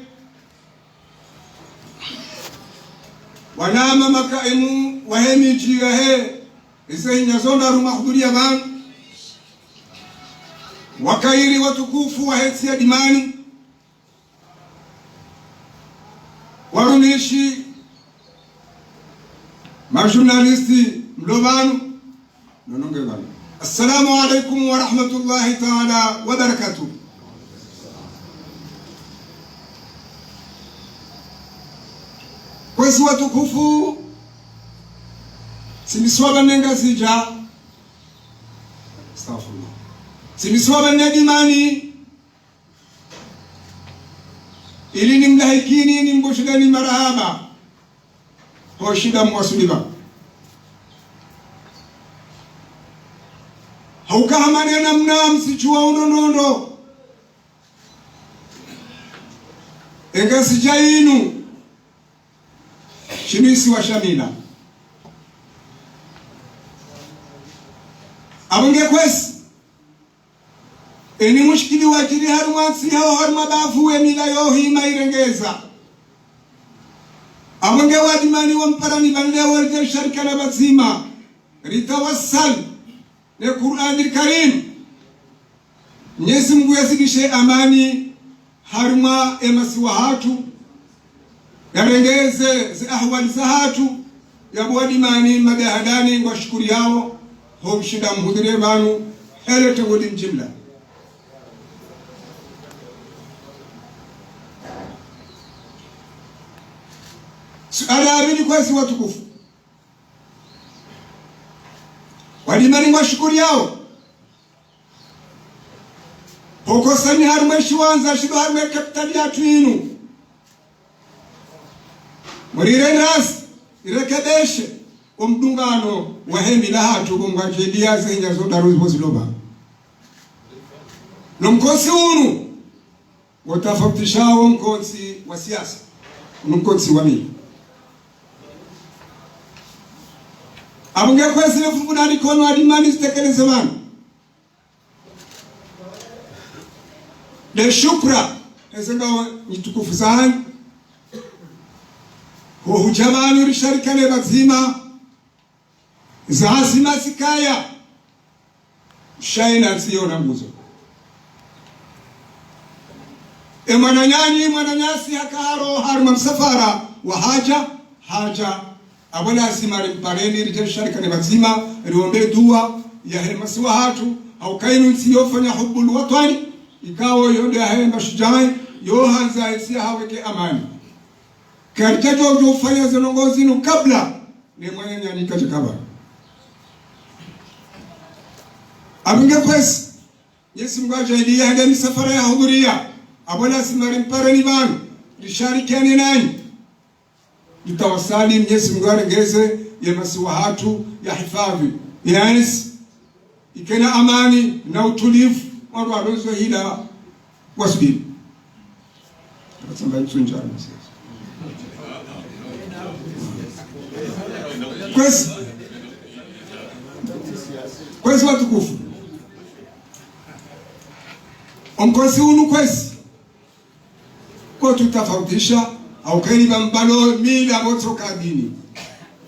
wanama makaimu wa he midji yahe, eze hinya zo ndraru mahudhuriya pvanu, wakairi watukufu wa he ntsi ya Dimani, warumishi, majournaliste mlo pvanu, nononge pvanu. Assalamu alaikum wa rahmatullahi taala wa barakatuh. Kwezi watukufu, tsi misiwa pvanu Ngazidja, Astaghfirullah. Tsimisiwa pvanu Dimani, ili nimlahikini, nimbushireni marahaba. Ho shida mwaswili pvanu. Hauka hama nde namna msidjuwa undrongondro. Eka tsidja inu, shinu isiwa sha mila. Apvo nge kwezi, eni mushkili wadjiri harumwa ntsi yaho, harumwa bavu ye mila yo hima irengeza. Apvo nge wa Dimani wa Mparani pvanu leo ridje risharikiane pvadzima, ritawassal ne Qur'anil Karim. Mnyezi Mungu yazidishe amani harumwa ye masiwa hatru, yarengeze ze ahwali zahatru, yapvo wa Dimani madaha ndani ngwashukuriyao, ho mshinda muhudhuriye pvanu, hele tengo li mjimla. Suala ya pvili kwezi watukufu. Wa Dimani ngwashukuriyao. Ho kosani harumwa ye shiwandza shilo harumwa ye kapitali yatru inu. Murirende rasi, irekebeshe, wo mdungano wahe mila hatru, wo ngwadjeliya ze nyanya zo ndraru zipvo zilo pvanu. No mkontsi unu, ngotafautishawo mkontsi wa siasa, no mkontsi wa mila. Apvo nge kwezi ne fumvu na likono wa Dimani zitekeleze pvanu. Nde shukura, eze ngawo nyitukufu zahanyu. Ho hudja pvanu risharikiane pvadzima, za hazima zikaya. Sha yinu tsiyo na nguzo. E mwananyanyu, mwananyasi haka haro harumwa msafara wa hadja, hadja. Apvo lazima rimpareni, ridje risharikiane pvadzima, riombe dua yahe masiwa hatru, hauka yinu ntsi yofanya hubbul watwani, ikao yo nde yahe mashujaa, yo handza ye ntsi yahawo yike amani. Karidja djo djo ufanya ze ndrongoo zinu kabla, ne mwananyanyu kadja kabla. Apvo nge kwezi, Mnyezi Mungu yadjaaliya hende misafara yahudhuriya, apvo lazima rimpareni pvanu, risharikiane nanyi. Ritawasali, Mnyezi Mungu yarengeze ye masiwa hatru, yahifadhwi, ye ntsi, yike na amani na utulivu, wandru walonzo hila wasubiri. Kwezi, kwezi watukufu. O mkontsi unu kwezi, kotsu tafautisha, hauka yinu pvanu pvalo mila pvo tsoka dini.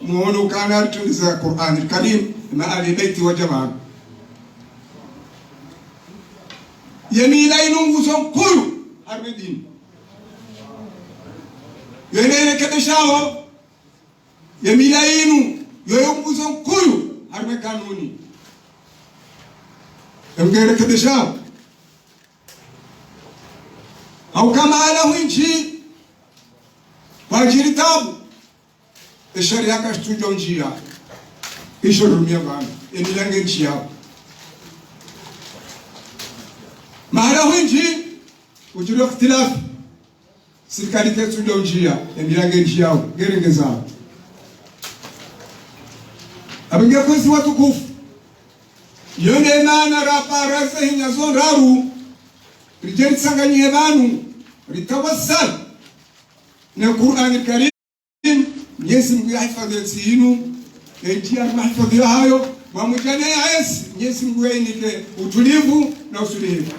Muono ukana ritundiza Qur'anil Karim, na Ahli Baiti wal Jamaa. Ye mila yinu nguzo nkuu harumwa ye dini. Yo nde irekebeshawo. Ye mila yinu, yo yo nguzo nkuu harumwa ye kanuni. Yo nge irekebeshawo. Hauka mahala hwindji, pvwadjiri tabu, ye sharia kayitsudjo ndjiya, isho rumia pvanu, ye mila nge ndjiyao. Mahala hwindji, udjiri ikhtilafu, sirikali kayitsudjo ndjiya, ye mila nge ndjiyao, nge rengezao. Apvo nge kwezi watukufu, yo nde maana rapara ze nyanya zo ndraru, ridje ritsanganyihe pvanu, ritawassal ne Qur'anil Karim, Mnyezi Mungu yahifadhwi ye ntsi yinu, ye ntsi ya mahifadhwi yahayo, pvamwedja ne ye ntsi, Mnyezi Mungu yayinike utulivu na usuluhifu.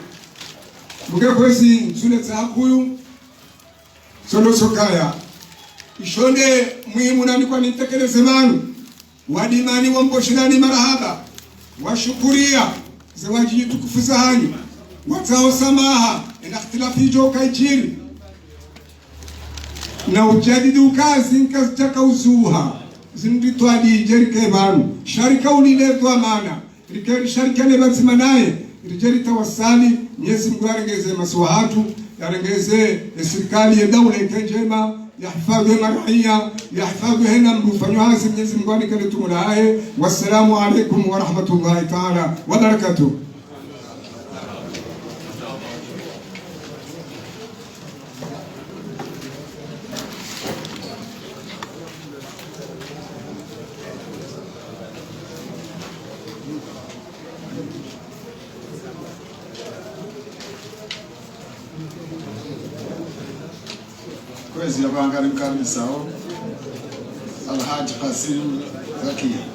Apvo nge kwezi, ntsu ne tsaha nkuu, sono sokaya. Isho nde muhimu nanikwa nitekeleze pvanu. Wa Dimani wambushirani marahaba, washukuriya ze wadji tukufu zahanyu, watsaho samaha, yena ikhtilafu yidjo kayidjiri. Na ujadidi ukazi nkazidjaka uzuha, zindri twadi idjerike pvanu, sharika ulile dhwamana, rike risharikiane pvadzima naye, ridje ritawasali, Mnyezi Mungu yarengeze masiwa hatru, yarengeze ye sirikali ye daula yike ndjema, Yahifadhwi maraiya, yahifadhwi hena mdru ufanyao hazi, Mwenyezi Mungu anike le tumu lahahe. Wassalamu alaikum warahmatullahi taala wabarakatuh. Kwezi ya bangari mkaribisao, Alhaji Kasim Zakia.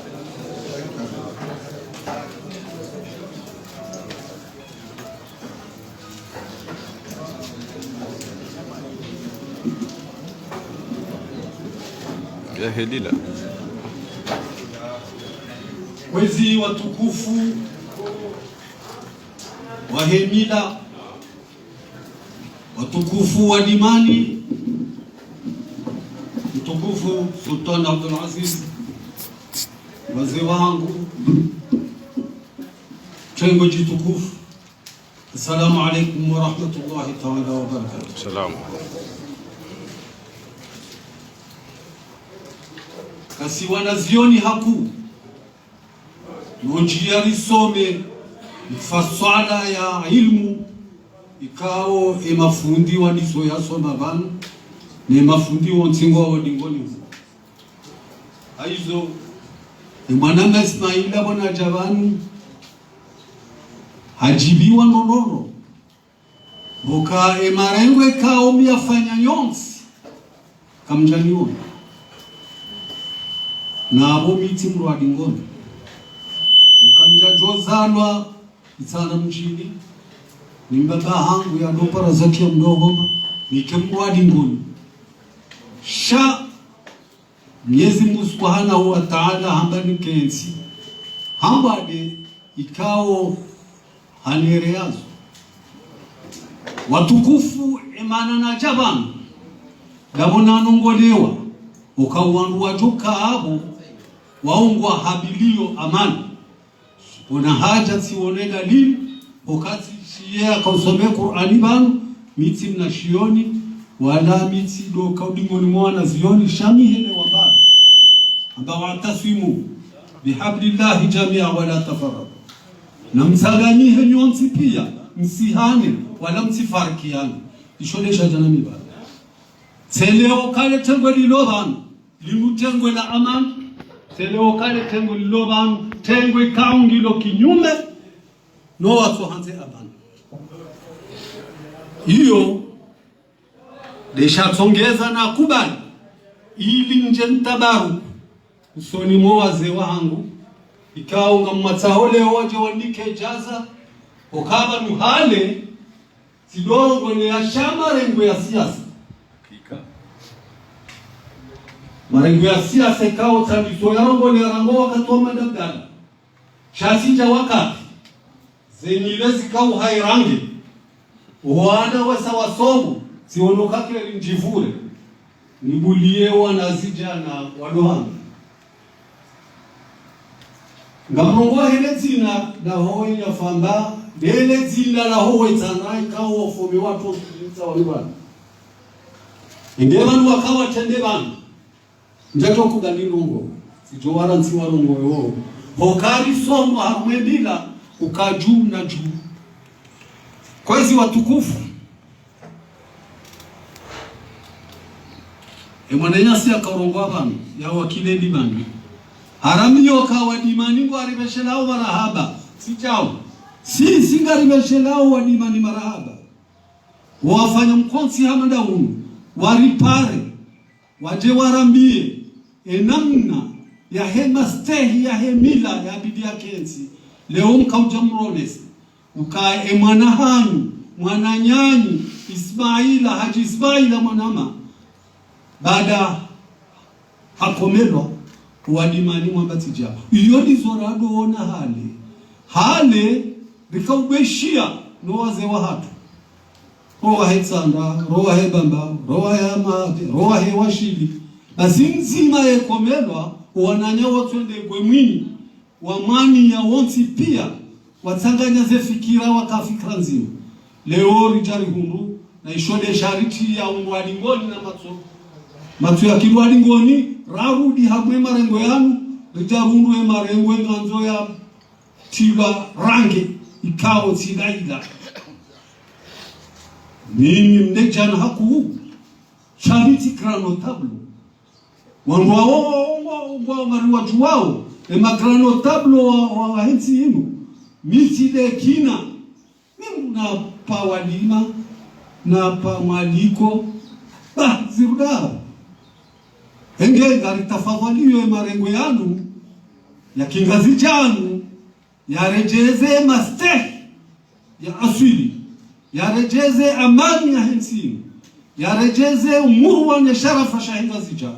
Ya helila. Kwezi watukufu wahe mila, watukufu wa Dimani, mtukufu Sultan Abdul Aziz, wazee wangu, tengo djitukufu, assalamu alaikum warahmatullahi taala wabarakatuh. Salam. Kasi wanazioni hakuu, nondjiya risome mfaswala ya ilmu, ikao e mafundi wandiso yasoma pvanu, ne mafundi wontsi ngwao dingoni. Haizo, e mwanama Ismaila pvanu hadja pvanu, hadjibiwa nonono. Pvoka e marengo ikao miyafanya yontsi, kamdjaniona. Na apvo mi tsi mdru wa dingoni. Pvoka mdjadjozalwa Itsandra mdjini, ni mbaba hangu ya dopara Zakia mdohoma, nike mdru wa dingoni. Sha Mwenyezi Mungu Subhanahu wa Taala hamba nikentsi, hamba nde ikao hanereyazo. Watukufu, e mana nadja pvanu, ndapvo nanongolewa, uka wandru wadjoka apvo, waungwa habiliyo amani. Pvona hadja tsiwone dalili, wakati shiye akausome Kur'ani pvanu, mi tsi mna shioni, wala mi tsi doka udingoni mwa wanazioni, sha mi hele wamba. Amba: "Wa'tasimu bihablillahi jami'a wa la tafarraqu." Na mtsanganyihe nyontsi pia, msihane, wala mtsifarikiane. Isho nde shadja na mi pvanu. Tsi leo kale tengwe lilo pvanu, linu tengwe la amani, tsi leo kale tengwe lilo pvanu, tengwe kaungilo kinyume no watso handze amani. Iyo, nde shatsongeza na kubali, ili ndje ntabaruku usoni mwa wazee wahangu, ikao ngamwatsaho leo wadje wanike ijaza, uka pvanu hale, tsidjo rongoleya sha marengo ya siasa. Hakika. Marengo ya siasa ikao tsandiso ya rongoleya rangu wakati wa Madabdala. Sha tsidja wakati. Ze nyile zikao hayirange. Wana wesa wasomo, tsiono kakiri ndjivure. Nibuliye wanazidjana wa Dohanga. Ngamrongoa hele dzina laho Inyafamba, ndele dzina laho Itsandra, ikao wafaume watru wasuliza wanu pvanu. Inde pvanu wakawa tsende pvanu. Ndjatso kubali ndrongoo, tsidjo wara ntsi wa ndrongoo wo. Hukari somo harumwa e mila, uka dju na dju. Kwezi watukufu. E mwananyasi yakarongoa pvanu, ya wakili Dimani. Harambia uka wa Dimani ngwaripveshelao marahaba, tsi djao. Si, si ngaripveshelao wa Dimani marahaba. Wafanya mkontsi hama nda unu, waripare, wadje warambie, e namna yahe mastehi yahe mila yabidi yakentsi, leo mkaudja mronese. Uka e mwana hanyu, mwananyanyu, Ismaila, Hadji Ismaila Mwanama. Baada hakomelwa, wa Dimani mwamba tsi djao. Iyo ndizo rado ona hale. Hale, rikaubeshiya no wazee wahatru. Ro wahe Tsandra, ro wahe Bamba, ro wahe Amate, ro wahe Washili. Basi ndzima yekomelwa, wananya watswende gwe mwinyi. Wamwaniya wontsi pia, watsanganya ze fikira waka fikira ndzima. Leo ridja rihundru, na isho nde sharti ya ungwa dingoni na matso. Matso ya kilwa lingoni, rarudi harumwa ye marengo yanu, ridja rundu ye marengo ngandzo ya tiga range, ikao tsi ndayila. Mimi mdedjana haku, sha mi tsi grand notable. Wandru wao, wao, wao, wao, ngari wadjuwao, e ma grand notable wa, wa, wa he ntsi inu. Mi tsi de kina. Mimi na pa walima, na pa mwaliko, ba, ziruda. Enge ngari tafadhwaliyo e marengo yanu, ya kingazidja yanu, yaredjeze mastehi ya aswili, yaredjeze amani ya he ntsi inu, yaredjeze umurwa ne sharafa sha he Ngazidja.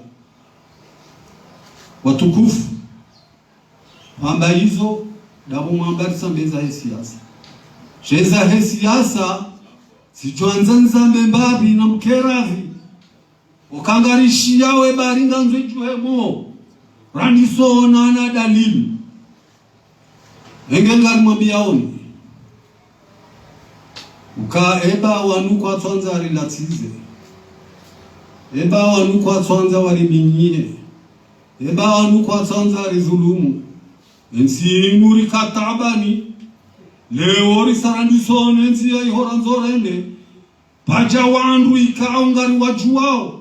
Watukufu, hamba izo, ndapvo mwamba risa mbeza he siasa. Sheza he siasa, zidjwandza nzambe mbapvi na mkeradhi. Oka ngarishiyawo e bari ngandzo idjuhemo. Randisona na dalili. Enge ngarimwambiyaoni. Uka eba wanu kwatswandza rilatsize. Eba wanu kwatswandza wariminyihe. Eba wanu kwatswandza ridhulumu. Entsi inu rika taabani. Leo risarandisone ntsi ya ihora ndzorende. Pvadja wandru ikao ngari wadjuwao.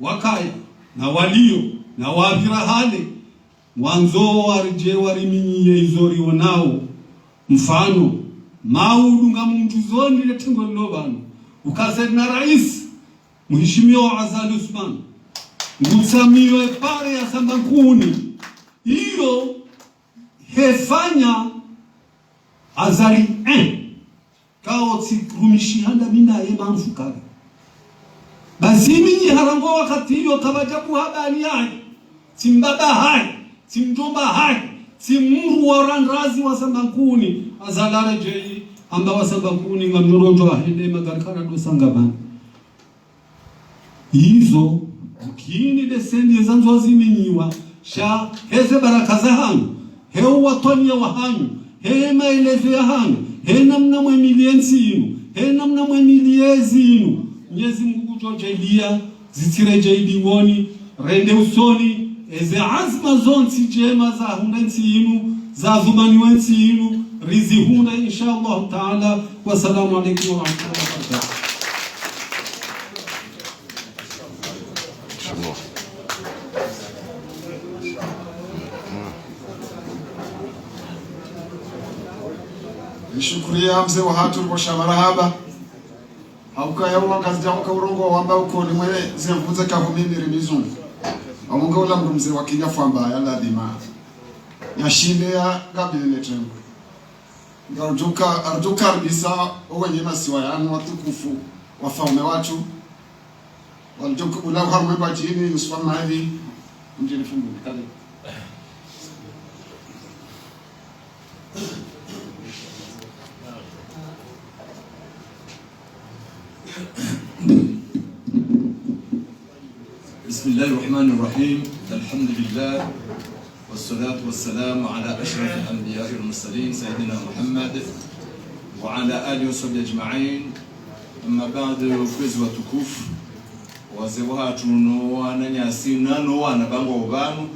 Wakaya, na waliyo, na wapvira hale. Wandzo waridje wariminyiye izo rionao. Mfano, maudu ngamumdjuzoni le tengo lilo pvanu. Uka Saidina Rais, Mheshimiwa Azali Assoumani, ngutsamiyo e pare ya Samba Nkuni. Iyo hefanya Azali un. Kao tsi rumishi handa mina ye mamfukare. Basi mi nyi harangu wakati iyo kapvadja kuhabali yahe. Tsi mbaba hahe, tsi mdjomba hahe, tsi mdru wa randrazi wa Samba Nkuni, Azali aredjeyi, hamba wa Samba Nkuni, ngamdjo ndjo ahende magari kana ndo sanga bani. Izo, ukini de sendi eza ndzo ziminyiwa, sha, heze baraka za hanyu, he uwatwaniya wa hanyu, he maelezo ya hanyu, he namna mwemiliye ntsi inu, he namna mwemiliye ezi inu, Mnyezi Mungu ngudjo djaliya, zitsiredjeyi diwoni, rende usoni, eze azma zontsi ndjema za hundra ntsi inu, za dhumaniwa ntsi inu, rizihundre, insha Allahu Taala. Wassalamu alaikum warahmatullahi wabarakatuh. Nishukuriya mze wahatru ribosha marahaba. Hauka ya uwangazi dja uka urongoa wamba uko ni mwe ze mvudze kavu mimi ri mizungu. Wamunga ula mdru mze wa kinya fwamba ya ladhima. Ya shinde ya gabile ne tengo. Ngarudjuka, arudjuka kabisa owenye masiwa yanu watukufu, wafaume watru. Walidjoka ula uharumwe badjini, Yusufa Mali, mdjini Fumbuni, kale. بسم الله الرحمن الرحيم. الحمد لله. والصلاة والسلام على أشرف الأنبياء والمرسلين سيدنا محمد وعلى آله وصحبه أجمعين. أما بعد، kwezi watukufu, wazee wahatru no wananyasi, na no wana bangwa pvanu,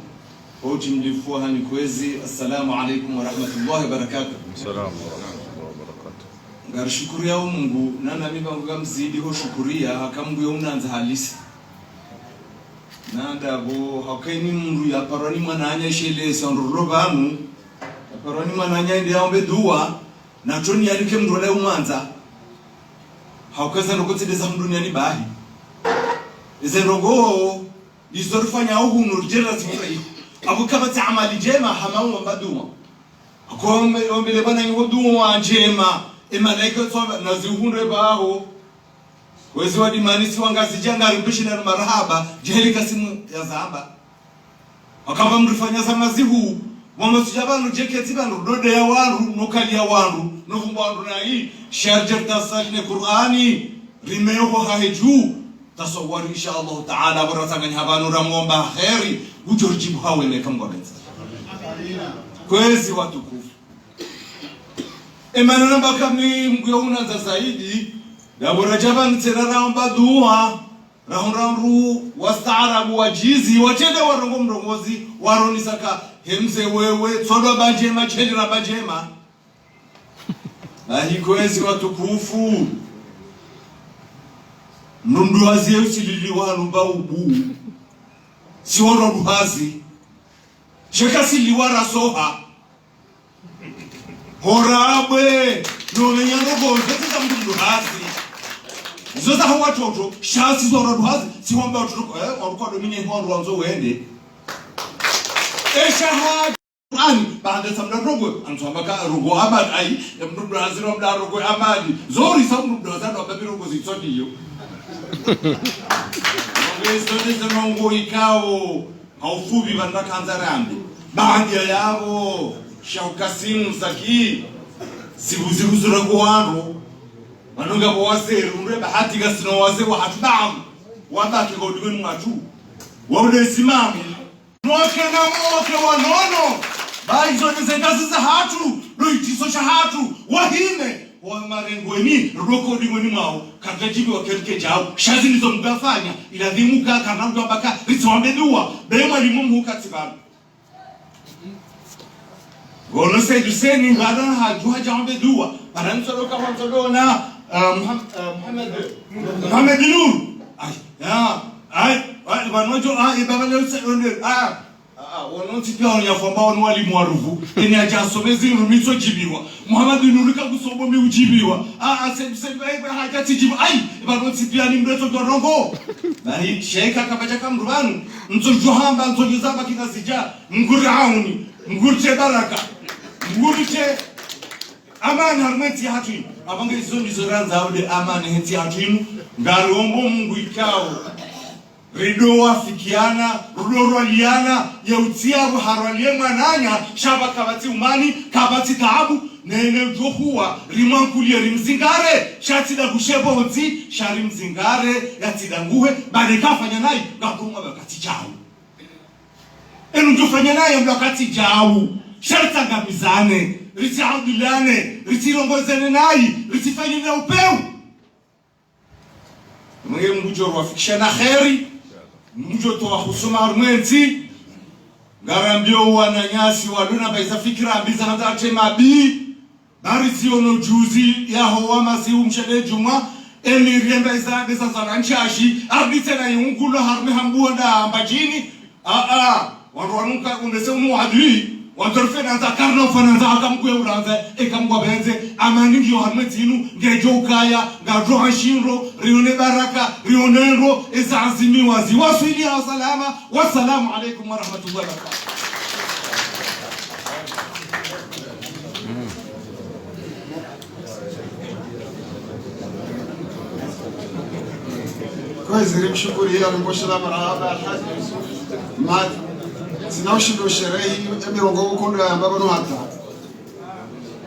kwa ujimlifu wa hanyu kwezi, assalamu alaikum warahmatullahi wabarakatuh. Salam warahmatullahi wabarakatuh. Ngarishukuriyao Mungu, na nami pvangu ngamzidi ho shukuriya, haka Mungu yo unandza halisi. Na ndapvo, hauka ini mdru yaparwa ni mwananya ishelesa ndrolo pvanu, yaparwa ni mwananya ende yaombe dua, na tso ni yalike mdru ola umwandza. Hauka eza ndrongo tsi de za mdru ni yani bahi. Eze ndrongo, izo rifanyao hunu ridjera zihundra iko. Apvo kapvatsi amali ndjema hama uomba dua. Hauka ombe, ombele bwana nyi ho dua ndjema, e malaika tswamba, na zihundre pvaho. Kwezi wa Dimani si wa Ngazidja ngari mbishi na marahaba, djeheli kasimu ya zamba. Wakamba mrifanya za mazihu, wa masudja pvanu djeketsi pvanu, dode ya wandru, no kali ya wandru, no vumba wandru na yi, sha ridje ritasali ne Kur'ani, rimeho hahe dju, tasawari, insha Allahu Taala, pvo ratsanganya pvanu ramwomba heri, ngudjo ridjibu hawe ne kamgwa benza. Kwezi watukufu. E mana namba kami Mungu yo unandza zaidi, ndapvo radja pvanu tsena raomba dua, Rahondra wandru wastaarabu wadjizi, watsende warongoe mrongozi, waronesa ka, he mze wewe, tsodo amba ndjema, tsende ramba ndjema. Bahi kwezi watukufu. Mndru mduhazi ye usililiwa lumba ubu. Si wandru waduhazi. Sheka siliwa rasoha. Horabwe, no menya ndrongoo, zontsi za mndru mduhazi. Zo za hawa watoto, sha si zo wandru waduhazi, si wamba watoto, eh, wandru kwa domine, wandru wandzo wende. Esha ha, ani, baanda sa mndru ndrongoo, andzo amba ka ndrongoo Amadi, ai, ya mndru mduhazi no mndru ndrongoo Amadi. Zori sa mndru mduhazi no amba ndrongoo zitsondiyo. Ndrongoo zitsondiyo ndrongoo ikao. Ha ufupvi pvanu rakandza rambe. Baanda yapvo, Sheikh Kasim Zaki, zibu zibu zura kuwandru. Pvanu ngapvo wazee, undre bahati kasina wazee wahatru damu. Wabaki kwa udingoni mwatru. Waude simamu. Noke na moke wanono. Ba izo ndeze ngazi zahatru. Ndo itsiso shahatru. Wahime. Wa marengweni, roko dingoni mwawo, kadja djibiwa kerike djawo, sha zinu zo mgafanya, ila dhimuka, kana mdru amba ka, ritsi wambe dua, be mwalimu mhuka tsi pvanu. Ngono Said Hussein, ngana hadju hadja wambe dua, pvanu ntsodoka, ntsodoona, ah, Muham-, ah, Muhammad, Muhammad Nur. Ai, ya, ai, ai, pvanu djo, ah, ibaba leo se, ah, Ah, ah, wono ntsi pia wono yafamba wono walimu wa ruvu. Eni hadja hasome zinu mi ntso djibiwa. Muhammad Nuri kakusoma mi udjibiwa. Ah, ah, se, se, ai, ai, hadja tsidjibu. Ai, pvanu ntsi pia ni mreto dorongo. Bari, sheka kapvaja kamru pvanu. Ntso djo hamba, ntso djo zamba kina zidja. Mngu ri auni. Mngu ritrie baraka. Mngu ritrie amani harumwa entsi yahatru inu. Apvanga izo ndizo randza ude amani hentsi yahatru inu. Ngari ombo Mngu ikao. Rido wafikiana, rido rwaliana, ye utsi yapvo harwalie mwananya, sha pvaka kapvatsi umani, kapvatsi taabu, nene udjo huwa, rimwankulie rimzingare, sha tsi da kushe pvontsi, sha rimzingare, yatsi da nguhe, bade kafanya nayi, ngakumwa pvakatsi djawo. Enu udjo fanya nayi, pvakatsi djawo, sha ritsangamizane, ritsi audilane, ritsi rongozene nayi, ritsi fanye na upeu. Mngu ngudjo rwafikisha na kheri, ngudjo towa husuma harumwa entsi, ngarambio wananyasi waluna pvaiza fikira mbi za hata tema bi, bari ziono juzi yaho wa masihu mshele djumwa, eni rienda iza besa za ranchashi, abitse na yungulo harumwa hambuwa nda Mbadjini, Ah, ah, wandru wanu ka undese umu adui, wandru rifenandza, karina ufanandza, haka Mngu ye ulandza, eka Mngu apvendze, amani ngiyo harumwa entsi inu, ngedjo ukaya, ngadjo hashindro, rione baraka, rione ndro, eza azimiwa ziwaswili ha salama. Wassalamu alaikum warahmatullahi wabarakatuh. Kwezi rimshukuriya, rimboshela marahaba, Alhaji Yusuf Madi. Tsina ushindo sherehi, emirongo ukondo yayamba pvanu hata.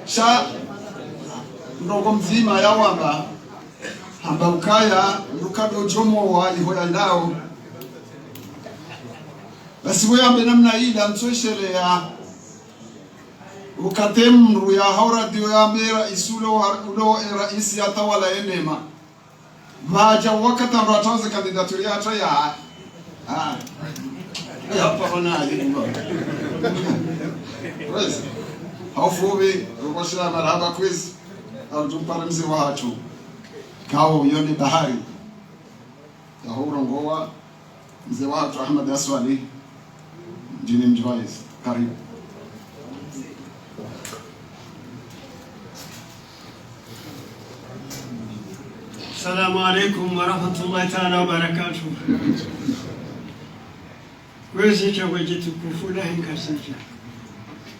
Sha, mrongo mdzima yawamba, hamba ukaya, mdru kadjo djomowa, iho yandao. Basi we yambe namna ila, ntsosheleya, ukate mdru ya haura dio yambe raisi ulo wa, ulo, eh, raisi ya tawala enema. Pvadja wakati ndo atanze candidature ya hata ya. Ah. Ya pvapvana ya kumba. Kwezi. Ha ufupvi, rukoshela marahaba kwezi. Au tumpare mze wahatru. Kao yone bahari. Yaho urongowa mze wahatru Ahmad Aswali, ndjini mdjwaizi. Karibu. Assalamu alaikum warahmatullahi taala wabarakatuh. Kwezi shangwe djitukufu lahe Ngazidja.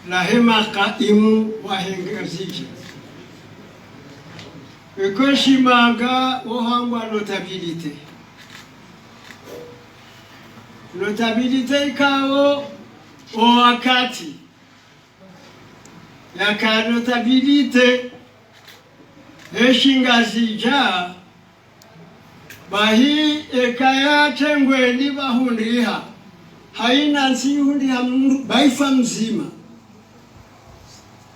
Lahe makaimu wahe Ngazidja. Eko shimanga wohangwa notabilité. Notabilité ikao owakati yaka notabilité he Shingazidja, bahi eka yatrengweni pvahundriha, haina ntsi ihundriha mdru, baifa mdzima.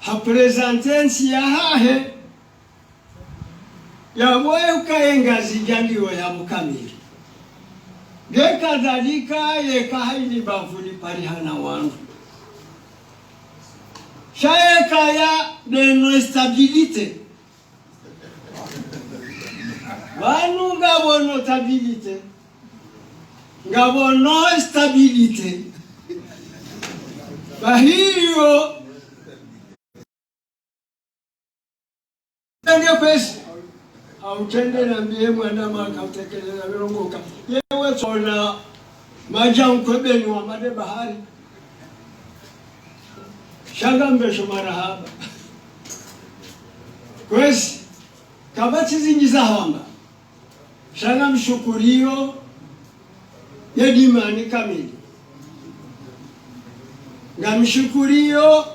Ha présenter ntsi yahahe, yapvo ye ukaye Ngazidja ndiyo ya mkamili. Nge kadhalika yeka hayini bavuni pvali hana wandru. Sha yeka ya nde no stabilité. Wanu ngapvo notabilité. Ngapvo no stabilité. Bahiyo. Nge kwezi. Hautrende nambiye mwana maka utekeleza vilongoka. Yewe tsona madja nkwebeni wa made bahari. Sha ngambesho marahaba. Kwezi, kapvatsi zindji za hamba. Sha ngamshukuriyo ye Dimani kamili. Ngamshukuriyo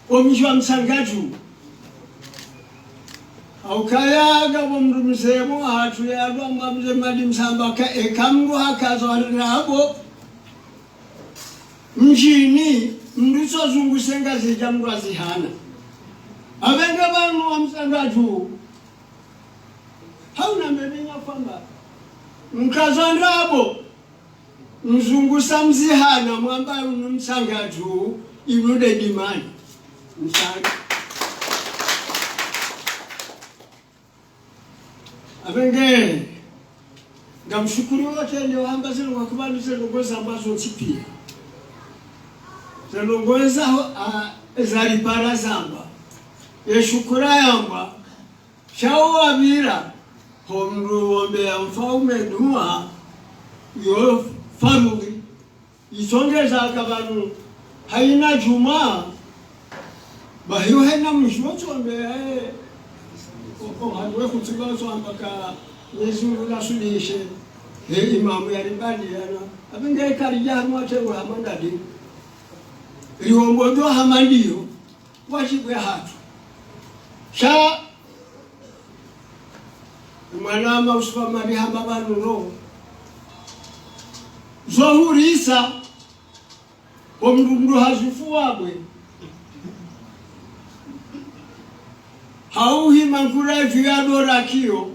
omdji wa Mtsangadju. Haukaya ngapvo mdru mze mwahatru yalwamba mze Madi Msamba ka eka mdru hakazwa ndrabo mdjini, mdru tso zunguse Ngazidja mdru hazihana. Apvenge pvanu wa Mtsangadju. Hauna mbebe nga kwamba mkazwa ndrabo, mzungusa mzihana, mwamba unu Mtsangadju, inu nde Dimani. Mtsanga. Apvenge, ngamshukuru wote nde wahamba zilo wakubali zilo ngoza mbazo ntsi piya. Zilo ngoza ho, a, eza ripara zamba. Ye shukura yamba, sha wo wapvira, ho mdru wombeya mfaume dua, yo faradhwi. Isongeza ka pvanu, hayina djumwa, bahiyo hayina mdji wo tsombeya, eh, o, o, hanwe khutuba tswamba ka Mwenyezi Mungu nasulishe, he imamu ya ribali yana, apvenge kari ya hanwa tewe hama ndadi. Riwombo dua hama ndiyo, wadjibu yahatru. Sha, mwana ama usufa mali hamba pvanu no. Zo hurisa, omdru mdru hazifuwa bwe. Hauhima nkura ipvi ya dora kiyo.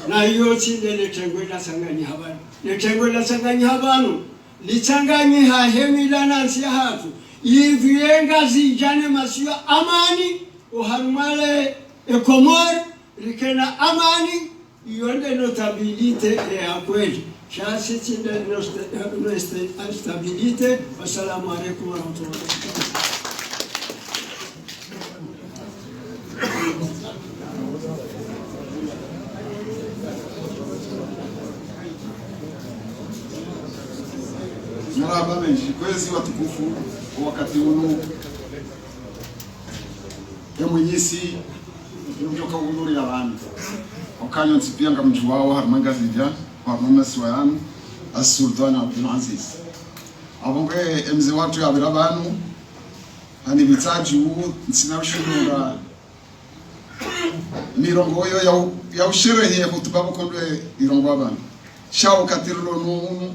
Na iyo tsi nde le tengwe la tsanganyiha pvanu. Le tengwe la tsanganyiha pvanu, litsanganyiha he mila na ntsi yahatru. Ipvi ye Ngazidja ne masiwa amani, oharumwa le e Komori, rike na amani, iyo nde notabilité ya kweli. Sha si tsi nde no sta-, no sta-, stabilité. Wassalamu alaikum warahmatullahi wabarakatuh. Marahaba mendji, kwezi watukufu, wakati unu, e mwenyisi, mdjoka uhudhuriya pvanu. Okanyo ntsi piya ngamdjuwao, harumwa Ngazidja, harumwa masiwa yanu, As-Sultan Abdul Aziz. Apvo nge, e mze watru yapvira pvanu, hanipvitsa dju, ntsina ushindunga, mirongo iyo ya u-, ya usherehe hutuba pvo kondwe irongowa pvanu. Sha wakati rilo nunu,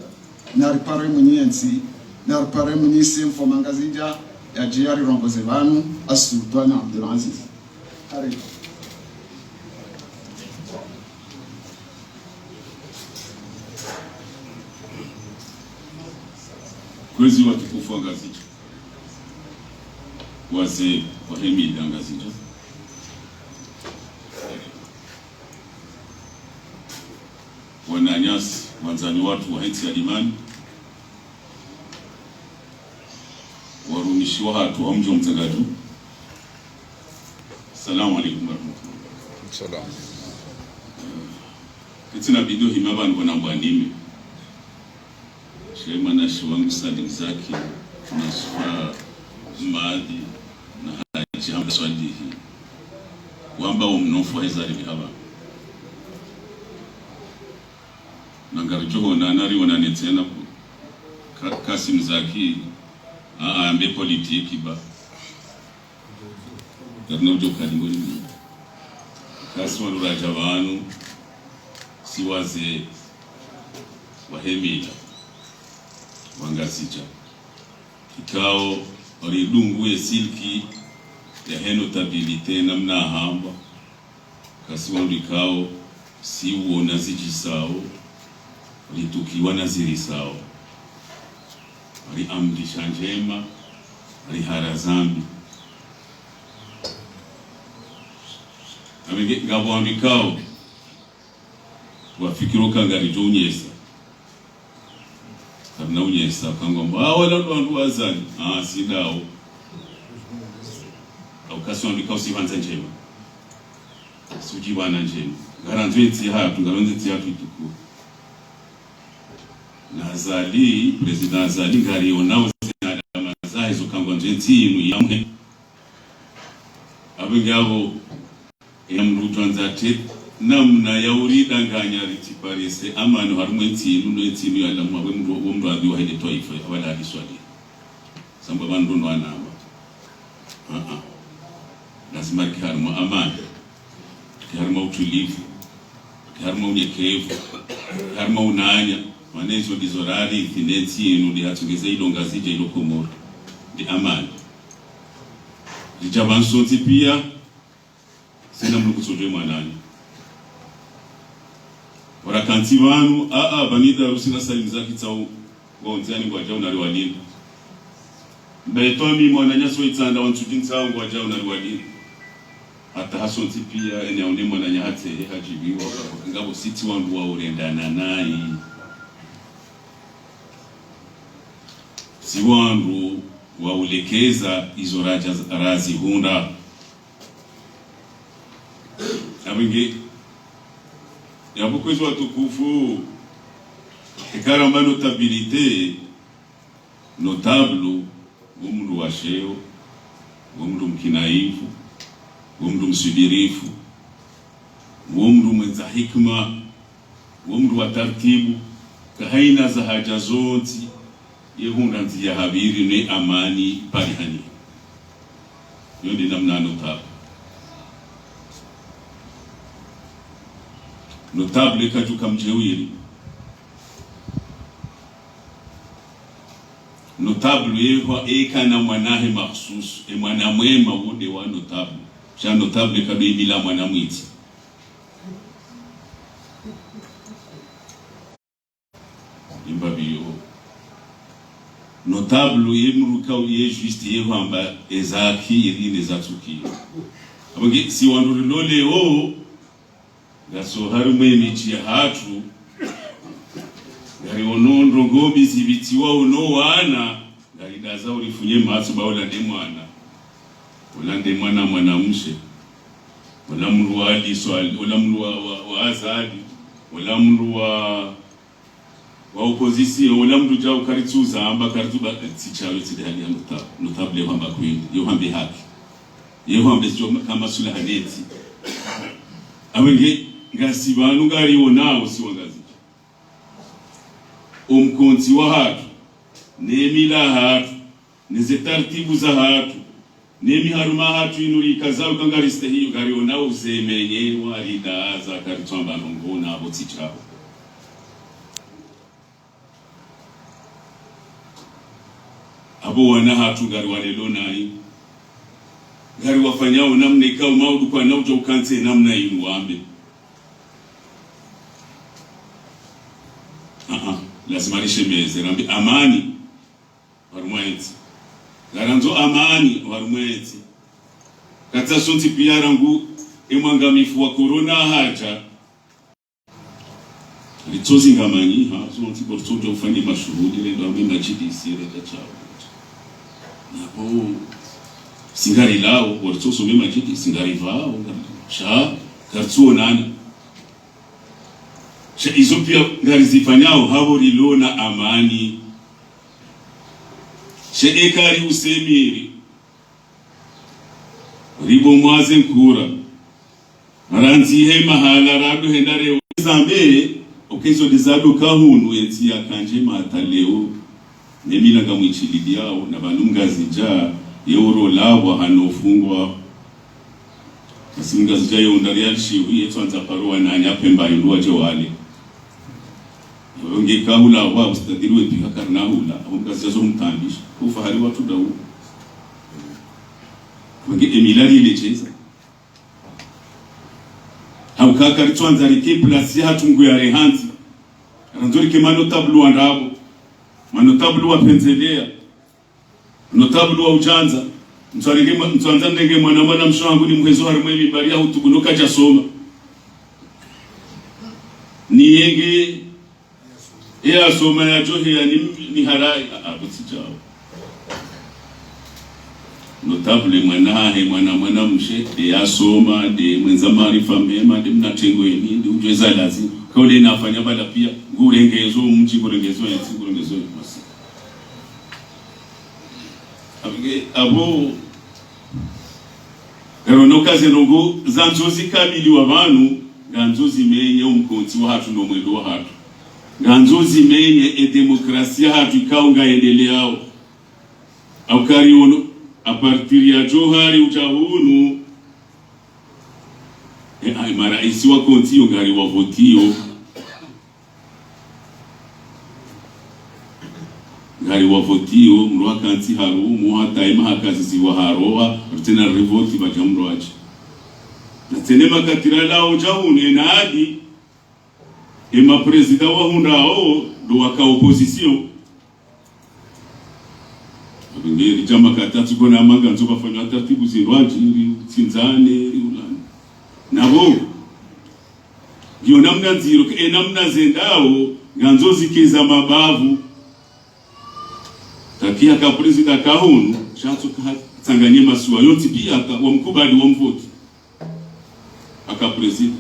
naripare mwenyentsi, naripare mwenyisi mfaume Ngazidja, yadje yarirongoze pvanu, As-Sultan Abdul Aziz. Karibu. Kwezi watukufu wa Ngazidja. Wazee wahe mila Ngazidja, wananyasi, wandzani watru wahe ntsi ya Dimani, warumishi wahatru wa mdji wa Mtsangadju. Assalamu alaikum warahmatullahi wabarakatuh. Salam. Ketsina bido hima pvanu pvona mbwanime. She mwananyasi wangu Salim Zaki, na Sufa Mmadi, na Hadji Hamza Swalihi. Wamba wo mnofu wa hezari mihaba. Na ngaridjo honana riwonane tsena ku Ka-, Kasim Zaki, a, a, ambe politiki ba. Ngarina udjo kali ngoni mimi. Kasi wanu radja pvanu, si wazee wahe mila, wa Ngazidja. Ikao, waridungu ye silki yahe notabilité namna hamba. Kasi wandru ikao, si uona zidjisao, ritukiwa na zirisao. Riamrisha ndjema, rihara zambi. Amenge, ngapvo wandru ikao, wafikiri uka ngaridjo unyesa. Karina unyesa, kangwamba, ah, wala ndo wandru wa Azali. Ah, si ndawo. Au kasi wandru ikao si pvandza ndjema. Si udjipvana ndjema. Ngarandzo entsi yahatru, ngarandzo entsi yahatru itukuwe. Na Azali, Président Azali, ngarionao ze alama zahe zo kangwandzo entsi inu yamwe. Apvo ngapvo, ena mdru udjwandza te, namna ya uridanganya ritsiparese amani harumwa entsi inu, no entsi inu ya lamu, apvo mdru, wo mdru adhiwa hele twaifa, apvo la aliswali. Samba pvandru no anamba. Ah, ah. Lazima rike harumwa amani. Rike harumwa utulivu. Rike harumwa unyekevu. Rike harumwa unanya. Mana izo ndizo rarithi ne ntsi inu, ndi hatsungeza ilo Ngazidja ilo Komori. Ndi amani. Ridja pvanu sontsi pia, sena mdru kutsodjo mwananya. Warakantsi pvanu, a, a, pvanu idarusi na salimu za kitsau, ngondzi ani ngwadjau na riwalinda. Mbaitwami mwananya so itsanda wantsudji ntsau ngwadjau na riwalinda. Hata hasontsi pia, ene aone mwananya hatsehe hadjibiwa, ngapvo si tsi wandru wa urendana nayi. Si wandru wa ulekeza izo radja, razihundra. Apvo nge, yapvo kwezi watukufu, eka ramba notabilité, notable, wo mdru wa sheo, wo mdru mkinaifu, wo mdru msubirifu, wo mdru mwendza hikima, wo mdru wa tartibu, kahaina za haja zontsi, ye hundra ndziya hapviri ne amani parihani. Yo nde namna notable. Notable kadjuka mdjeuri. Notable yehwa ekana mwanahe makhsus, e mwana mwema wo nde wa notable. Sha notable kado imila mwana mwiti. Imba biyo. Notable ye mdru kau ye juste ye hwamba eza haki ili ne za tsuki. Apvo nge si wandru rilo leo, ngaso harumwa emidji yahatru, ngariono ndrongoo mbi zipvitiwa ono wana, ngaridaza urifunye matso ba ola nde mwana. Ola nde mwana mwanamshe. Ola mdru wa Ali Swali, ola mdru wa, wa, wa Azali, ola mdru wa, wa opposition, ola mdru djau karitsu zamba, karitsu ba, tsi shawe tsi nde hali ya nota-, notable hwamba kweli, yo hwambe haki. Ye hwambe sio kama sula hanetsi. Apvo nge, ngasi pvanu ngarionao si wa Ngazidja. Omkontsi wahatru, ne mila yahatru, ne ze tartibu zahatru, ne miharuma yahatru inu rikazao ka ngaristehiyo, ngarionao uzemenye waridaza karitsu amba ndrongoo na apvo tsi shawo. Apvo wana hatru ngariwalelo nayi. Ngariwafanyao namna ikao maudu kwana udja ukantsi namna inu wambe. Ah, ah, lazima rishemeze, rambe amani, harumwa entsi. Ngarandzo amani, harumwa entsi. Katsa sontsi pia rangu, emwangamifu wa corona haja. Ritsozingamanyiha, zontsi bo ritsodja ufanye mashuhuli, renda ame majidisi, renda shawo. Napvo, si ngarilao, bo ritsosome majidisi, ngaripvao, sha, karitsuonana. Sha izo pia ngarizifanyao, hapvo rilo na amani. Sha eka ri usemiri, ripvo mwaze nkura. Randzihe mahala rado henda reo. Zambe, okezo de zado kahunu entsi ya kandje mata leo. Ne mila ngamwichilidiyao, na pvanu Mngazidja, ye urolapvwa hano fungwa. Kasi Mngazidja ye undari ya lishiwi, ye tswandza paro wananya Pemba yundu wadje wale. Nge kahula wa ustadhiri we pika karina hula, apvo Mngazidja zo mtambisha. Ufa hari watru dau. Nge emila rile cheza. Ukaya karitsuandza rike place yahatru Mngu yarehantsi. Randzo rike manotablu wa ndrabo. Manotablu wa pvendzeleya. Notablu wa utsandza. Mtswarenge mwa-, mtsandza mrenge mwana, mwana mshe wahangu ni muhezo harimwa ye mibari ya hutubu no kadja soma. Ni yenge, ye asoma yadjoheya ni, ni harayi. A, a, kutsi djawo. Notablu mwana hahe, mwana, mwana mshe, nde yasoma, nde mwendza maarifa mema, nde mna tengo yeni, nde udjweza lazi. Kaule nafanya bala pia, ngurengezo mdji, ngurengezo yentsi, ngurengezo yemasi. Apvo nge, apvo, ngaro no kaze ndrongo, zandzo zikabiliwa pvanu, ngandzo zimenye omkontsi wahatru no mwendo wahatru. Ngandzo zimenye e demokrasia yahatru ikao ngayendeleyao. Au kari ono, à partir ya Djohar udja hunu, e, e maraisi wa kontsi yo ngari wavotiyo. Ngari wavotiyo, mdru hakantsi harumwa, hata ema hakaziziwa haroha, ritsena rivoti pvadja mdru adje. Na tsena makati ralawa udja hunu, ena adi, ema prezida wahundrao, ndo waka opposition. Apvo nge ridja makati tsukona manga ndzo pvafanywa taratibu zindrwadji, ri utsindzane, ri ulane. Napvo, ngiyo namna ndziro, ke, e namna zendao, ngandzo zikeza mabavu. Takiya ka prezida kahunu, shatsu katsanganye masiwa yontsi pia ka, wamkubali, wamvoti. Aka prezida.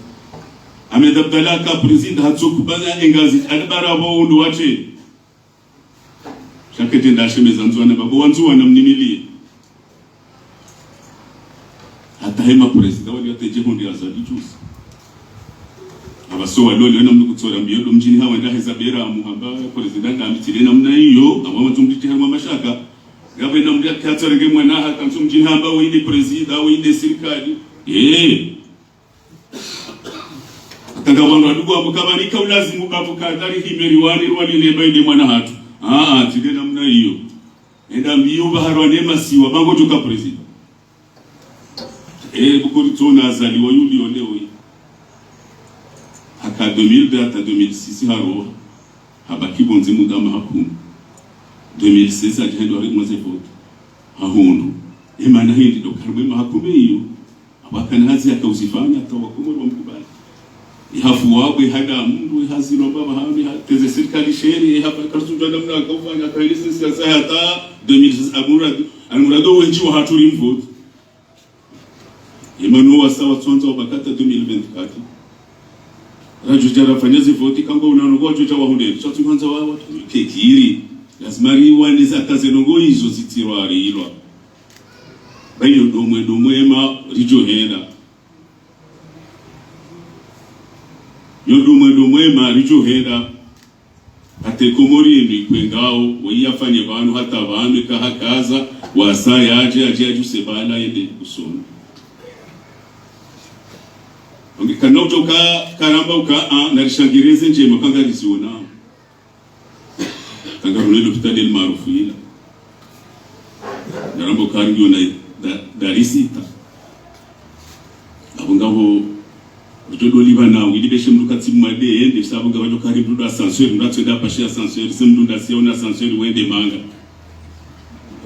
Ahmed Abdallah aka prezida, hatsukubali engazi, adibara pvo undru watshe. Shakete ndashemeza Ndzuwani, babo wa Ndzuwani mnimiliye. Hata hema prezida wali hata dje hondi Azali juzi. Apvaso walole, wena mdru kutsora mbiyo, ndo mdjini hawe nda heza bera, amuhamba, prezida ngamitsile namna iyo, apvo matumditi harumwa mashaka. Ngapvo namdru yakatsorenge mwana haka, ntsu mdjini hamba, wende prezida, wende sirikali. Eh. Atanga wandru wadugu wapvo kama nika ulazimu bapvo kadhari himeri wani, wani lemba inde mwana hatru. Ah, ah, tsi nde namna iyo. Enda mbiyo pvaharwa ne masiwa, ba ngodjoka prezida. Eh, bukuri tsona Azali wa yuli ole oyi. Haka deux mille deux hata deux mille six haroha. Habaki pvondze muda maha kumi. Deux mille seize hadja hendo harimwa ze vote. Hahundru. Emana hindri ndo karimwa maha kumi iyo. Apvo hakana hazi yakauzifanya, hata wakomori wamkubali. Ihafu wabwe hada mdru, ihazi no baba hami, hateze sirikali sheri, ihafu karitsu djuwa namna yakaufanya, hata ile sisi ya saya hata deux mille six, amuradi, amuradi wendji wahatru rimvoti. Emana wasa watsandza wabaki hata deux mille vingt-quatre. Radjodja rafanya zivoti kangwa unano wadjodja wahundre. Shatsu handza wa, wa, kekiri. Lazima riwane za kaze ndrongo izo zitirwa arilwa. Ba iyo ndo mwe, ndo mwema ridjohenda. Iyo ndo mwe, ndo mwema ridjohenda. Hata Komori yinu ikwengao, wayi yafanye pvanu, hata pvanu, eka hakaza, wasa yadje, yadje, yadjuse bala, yende kusoma. Onge kana udjoka, karamba uka, ah, narishangirize ndjema, kangariziona. Kangarone lopitali El Maarouf ila. Naramba ukaringiona da, dari sita. Apvo ngapvo, mdru doli pvanu, ili beshe mdru katsi made, yende, sa apvo ngapvo djo kari mdru ascenseur, mdru atswenda apashe ascenseur, se mdru ndasi yaona ascenseur, wende manga.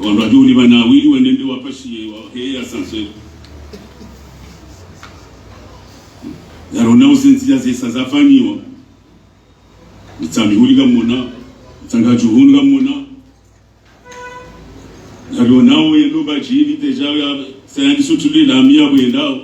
Wandru wadjo uli pvanu, ili wende nde wapashiye, wa, he ascenseur. Ngarona uzenzi ya zesa zafanyiwa. Mitsamihuli ngamona, Mitsangandjuhuni ngamona. Ngarionao yendo badjili déjà ya, sa yandi sutuli lami ya bwendao.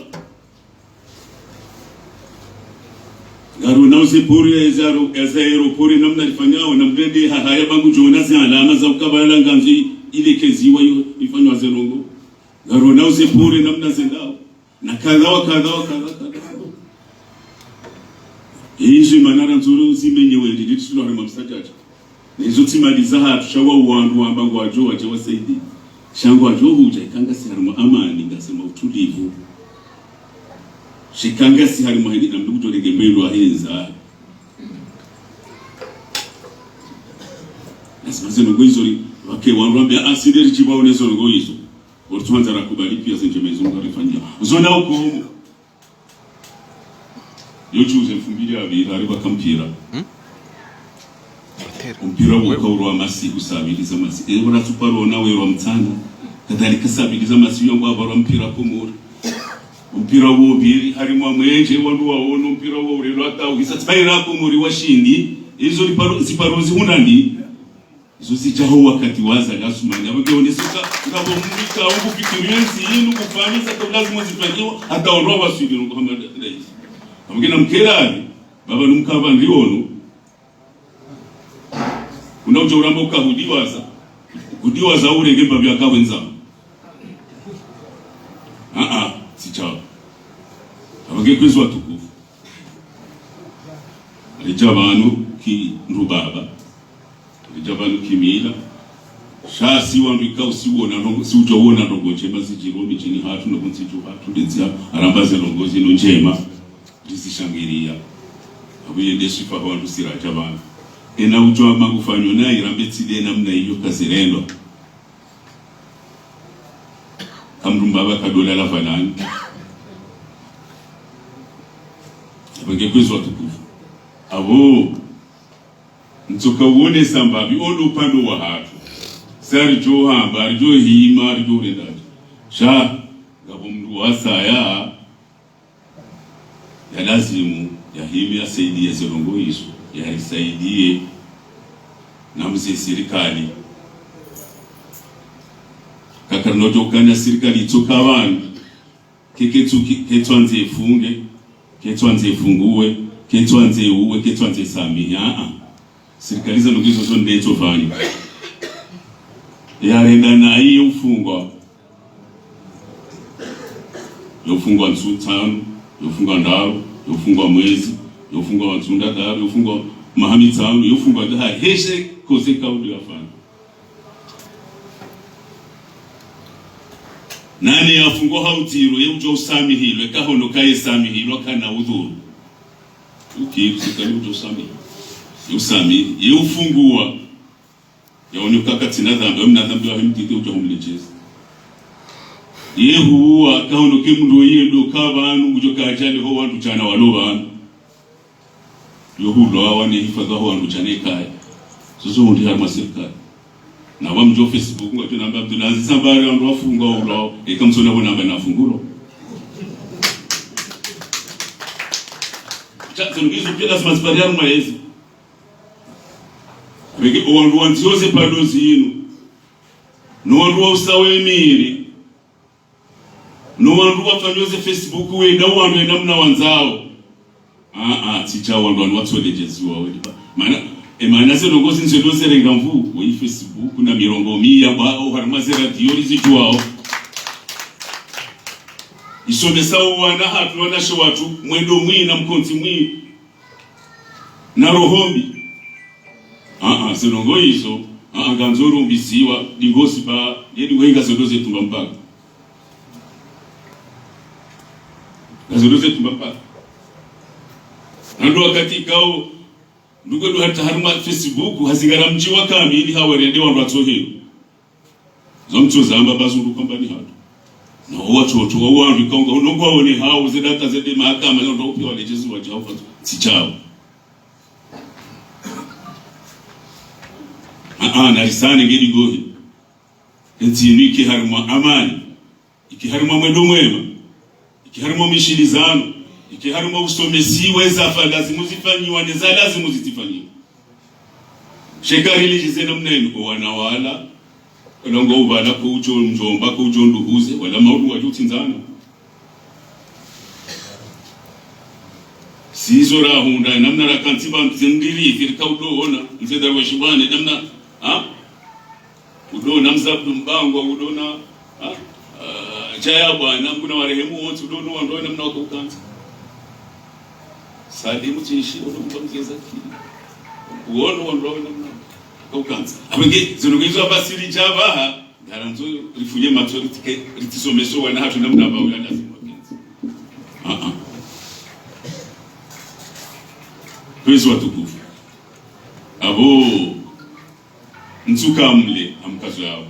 Ngarionao ze pori ya, za ro-, ya za aéroport namna rifanyao, na mrende hahaya ba ngudjoona ze alama za ukabala ngandzo i-, ile keziwa iyo, ifanywa ze ndrongo. Ngarionao ze pori namna zendao. Na kadha wa kadha wa kadha wa kadha. Izo emana randzo zimenye wendji, nditsi lwa rema msadjadja. Nezo tsi mali zahatru, sha wa wandru wamba ngwadjo wadje wasaidi. Sha ngwadjo hudja, eka ngasi harimwa amani, ngasi harumwa utulivu. Sha eka ngasi harimwa hindri, namdru kudjorenge mendo ahendza. Lazima ze ndrongo izo ri, wake wandru wambe, ah, si nde ridjibaone zo ndrongo izo. Oritswandza rakubali pia ze ndjema izo ngarifanyao. Zona ukomo. Yo juzi mfumbili ya pvira, hari pvaka mpira. Mpira wo kaurwa masihu sabili za masihu. E, ora tsuparo na werwa mtsana. Kadhalika sabili za masihu yangu apvarwa mpira Komori. Mpira wo pviri, harimwa mwenje, wandru waono, mpira wo urelwa hata uhisa, tsi pvaira Komori washindi. Izo ziparo, ziparo zihunani. Izo zidja ho wakati waza gasumani. Apvo nge oneso ka, ngapvo mndru ka, ungu fikiri yentsi yinu kufanyisa, ka lazima zifanyiwa, hata ondro waswili, nungu hama da, da izi. Apvo nge na mkera ali, baba numkava ndiono. Kuna udja uramba uka hudiwaza, hudiwaza urenge mbapvi yaka wendza. Aa, tsi shawo. Apvo nge kwezi watukufu. Ridja pvanu ki ndru baba. Ridja pvanu ki mila. Sha si wandru ikao si wona ndrongo, si udja wona ndrongo ndjema zidjiri midjini hatru, no kuntsi dju hatru, ndedzi ya, aramba ze ndrongo zinu ndjema. Rizishangiriya. Apvo yende swifa ho wandru si radja pvanu. Ena udjo ama ngufanyo na irambe tsi nde namna iyo kazirendwa. Kamdru mbaba kadola la pvalani. Apvo nge kwezi watukufu. Apvo, ntsoka uonesa mbapvi, ondo upande wa hatru. Sa ridjo hamba, ridjo hima, ridjo urenda. Sha, ngapvo mndru wasaya, ya lazimu, ya hime, ya saidiye ze ndrongo izo, ya risaidiye, na mze sirikali. Kakari nodjo ukana sirikali itsoka pvanu, ke ketsu ki, ketswandze ifunge, ketswandze ifunguwe, ketswandze iuwe, ketswandze isamihi, aa. Sirikali za ndrongo izo zo ndetso pvanu. Ya renda na iye ufungwa. Yo fungwa ntsu ntsanu, yo fungwa ndraru, yo fungwa mwezi, yo fungwa ntsu ndraru, yo fungwa maha mitsanu, yo fungwa daha heshe koze kaudu ya fana. Nane ya fungwa ha udziro, ye udjo usamihilwa, kahono kaye samihilwa, kana udhuru. Uki, usikali udjo usamihi. Ye usamihi, ye ufungwa. Yaone uka katsina dhambi, mna dhambi wahe mtiti udja humlejeza. Ye huwa, kahono ke mndru ye ndo ka pvanu, ngudjo ka ajali ho wandru djana walo pvanu. Yo hulwa wane hifadhwi ho wandru djana ikaya. Zozo hundri harimwa sirikali. Na wa mdjo Facebook, ngwadjo namba Abdulaziz Sambari wandru wafungwa hulwa, eka msona ho namba na fungulo. Sha, zinu ngizo pia lazima zipari harimwa yezi. Pveke owandru wandzio ze pvalo zinu. No wandru wa usawe miri. No wandru wafanyo ze Facebook wenda wandru wenda mna wandzao. Aa, tsi sha wandru wanu watsolejeziwa weli ba. Mana, e mana ze ndrongo zinu ze ndo ze renga nvu, wo yi Facebook na mirongo miya wa, o harimwa ze radio rizidjuwao. Isomesa o wana hatru, wanashe watru, mwendo mwi na mkontsi mwi. Na roho mbi. Aa, ze ndrongo izo, aa, ngandzo rombisiwa, dingosi ba, ye dingo inga ze ndo ze tumba mpaka. Nga ze ndo ze tumba mpaka. Na ndo wakati ikao, ndugu ndo hata harimwa Facebook, hazingara mdji wa kamili hawarende wandru watsohero. Za mtso zamba bazungu kamba ni hatru. Na wo watsotso, wa wandru ikao nga, no ngwaone hao, ze data ze nde mahakama, leo ndo upia walejezi wadjao, tsi sha wo. Aa, na risane ngeli gohi. Entsi inu ike harimwa amani. Ike harimwa mwendo mwema. Ike harimwa mishilizano. Ike harimwa usomesiwa eza fa lazimu zifanyiwa, ne za lazimu zitsifanyiwa. Sha eka rilejize namna inu, o wana wala, wala ngo ubala ko udjo mdjomba, ko udjo nduhuze, wala maulu wadjo utsindzana. Sizo rahundra, namna rakantsi pvanu, ze ndiri, firika udo ona, mze Darweshi bane, namna, ha? Udo ona mze Abdu Mbangwa, udo ona, ha? Ah, Chaya bwana, Mngu na warehemu wontsi, udo ona wandru namna wako ukantsi. Sadi mutsinshi, udo mba mze Zaki. Uono wandru namna wako ukantsi. Apvenge, zinu ngizo apvasiri djapvaha, ngarandzo rifunye matso ritike, ritisomese o wana hatru namna ba ula lazimu wakentsi. Aa. Kwezi watukufu. Apvo, ntsuka mle, amkazo yao.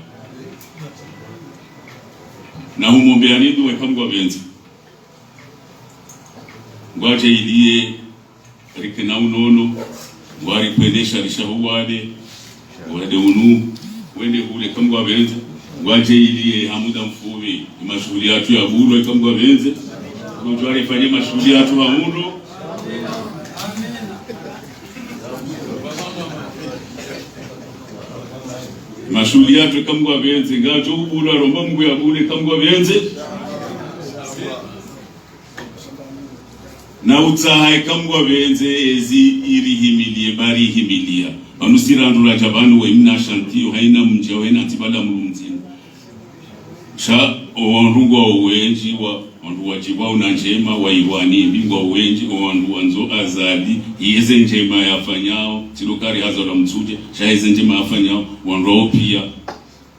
Na humombeani dua eka Mngu apvendze. Ngwadjaaliye rike na unono, ngwaripvwendesha rishahuwade, wade unu, wende hule kamgwapvendze, ngwadjaaliye ha muda mfupvi, mashuhuli yatru yabulwe kamgwapvendze, ngudjo warifanye mashuhuli yatru ha undo. Mashuhuli yatru kamgwapvendze, ngadjo ubulwa, romba Mungu yabule kamgwapvendze. Na utsaha eka Mungu apvendze ezi irihimiliye, barihimiliya. Pvanu sirandru radja pvanu we mna shantiyo, haina mdja, haina tibala mlumdzima. Sha, owandru ngwao wendji wa, wandru wadjipvao na ndjema, wairwani, mbi ngwao wendji, owandru wandzo Azali, yeze ndjema yafanyao, tsi ndo kari hazalwa mtsudje, sha yeze ndjema yafanyao, wandru wao piya.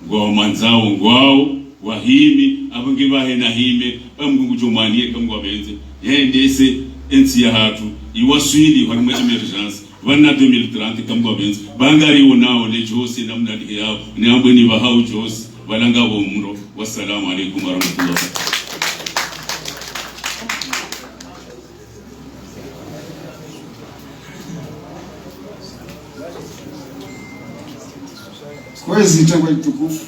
Ngwao mwandzao, ngwao, wahimi, apvo nge pvahe na hime, pvamwe ngudjo mwaniye eka Mungu apvendze, yendese entsi yahatru, iwaswili harimwa émergence, pvanu deux mille trente eka Mungu apvendze, pvangariwo nao ne djosi namna ndihe yao, ne ambwe ni pvahao djosi, pvalanga pvo mro. Wassalamu alaikum warahmatullahi wabarakatuh. Kwezi tangwa itukufu,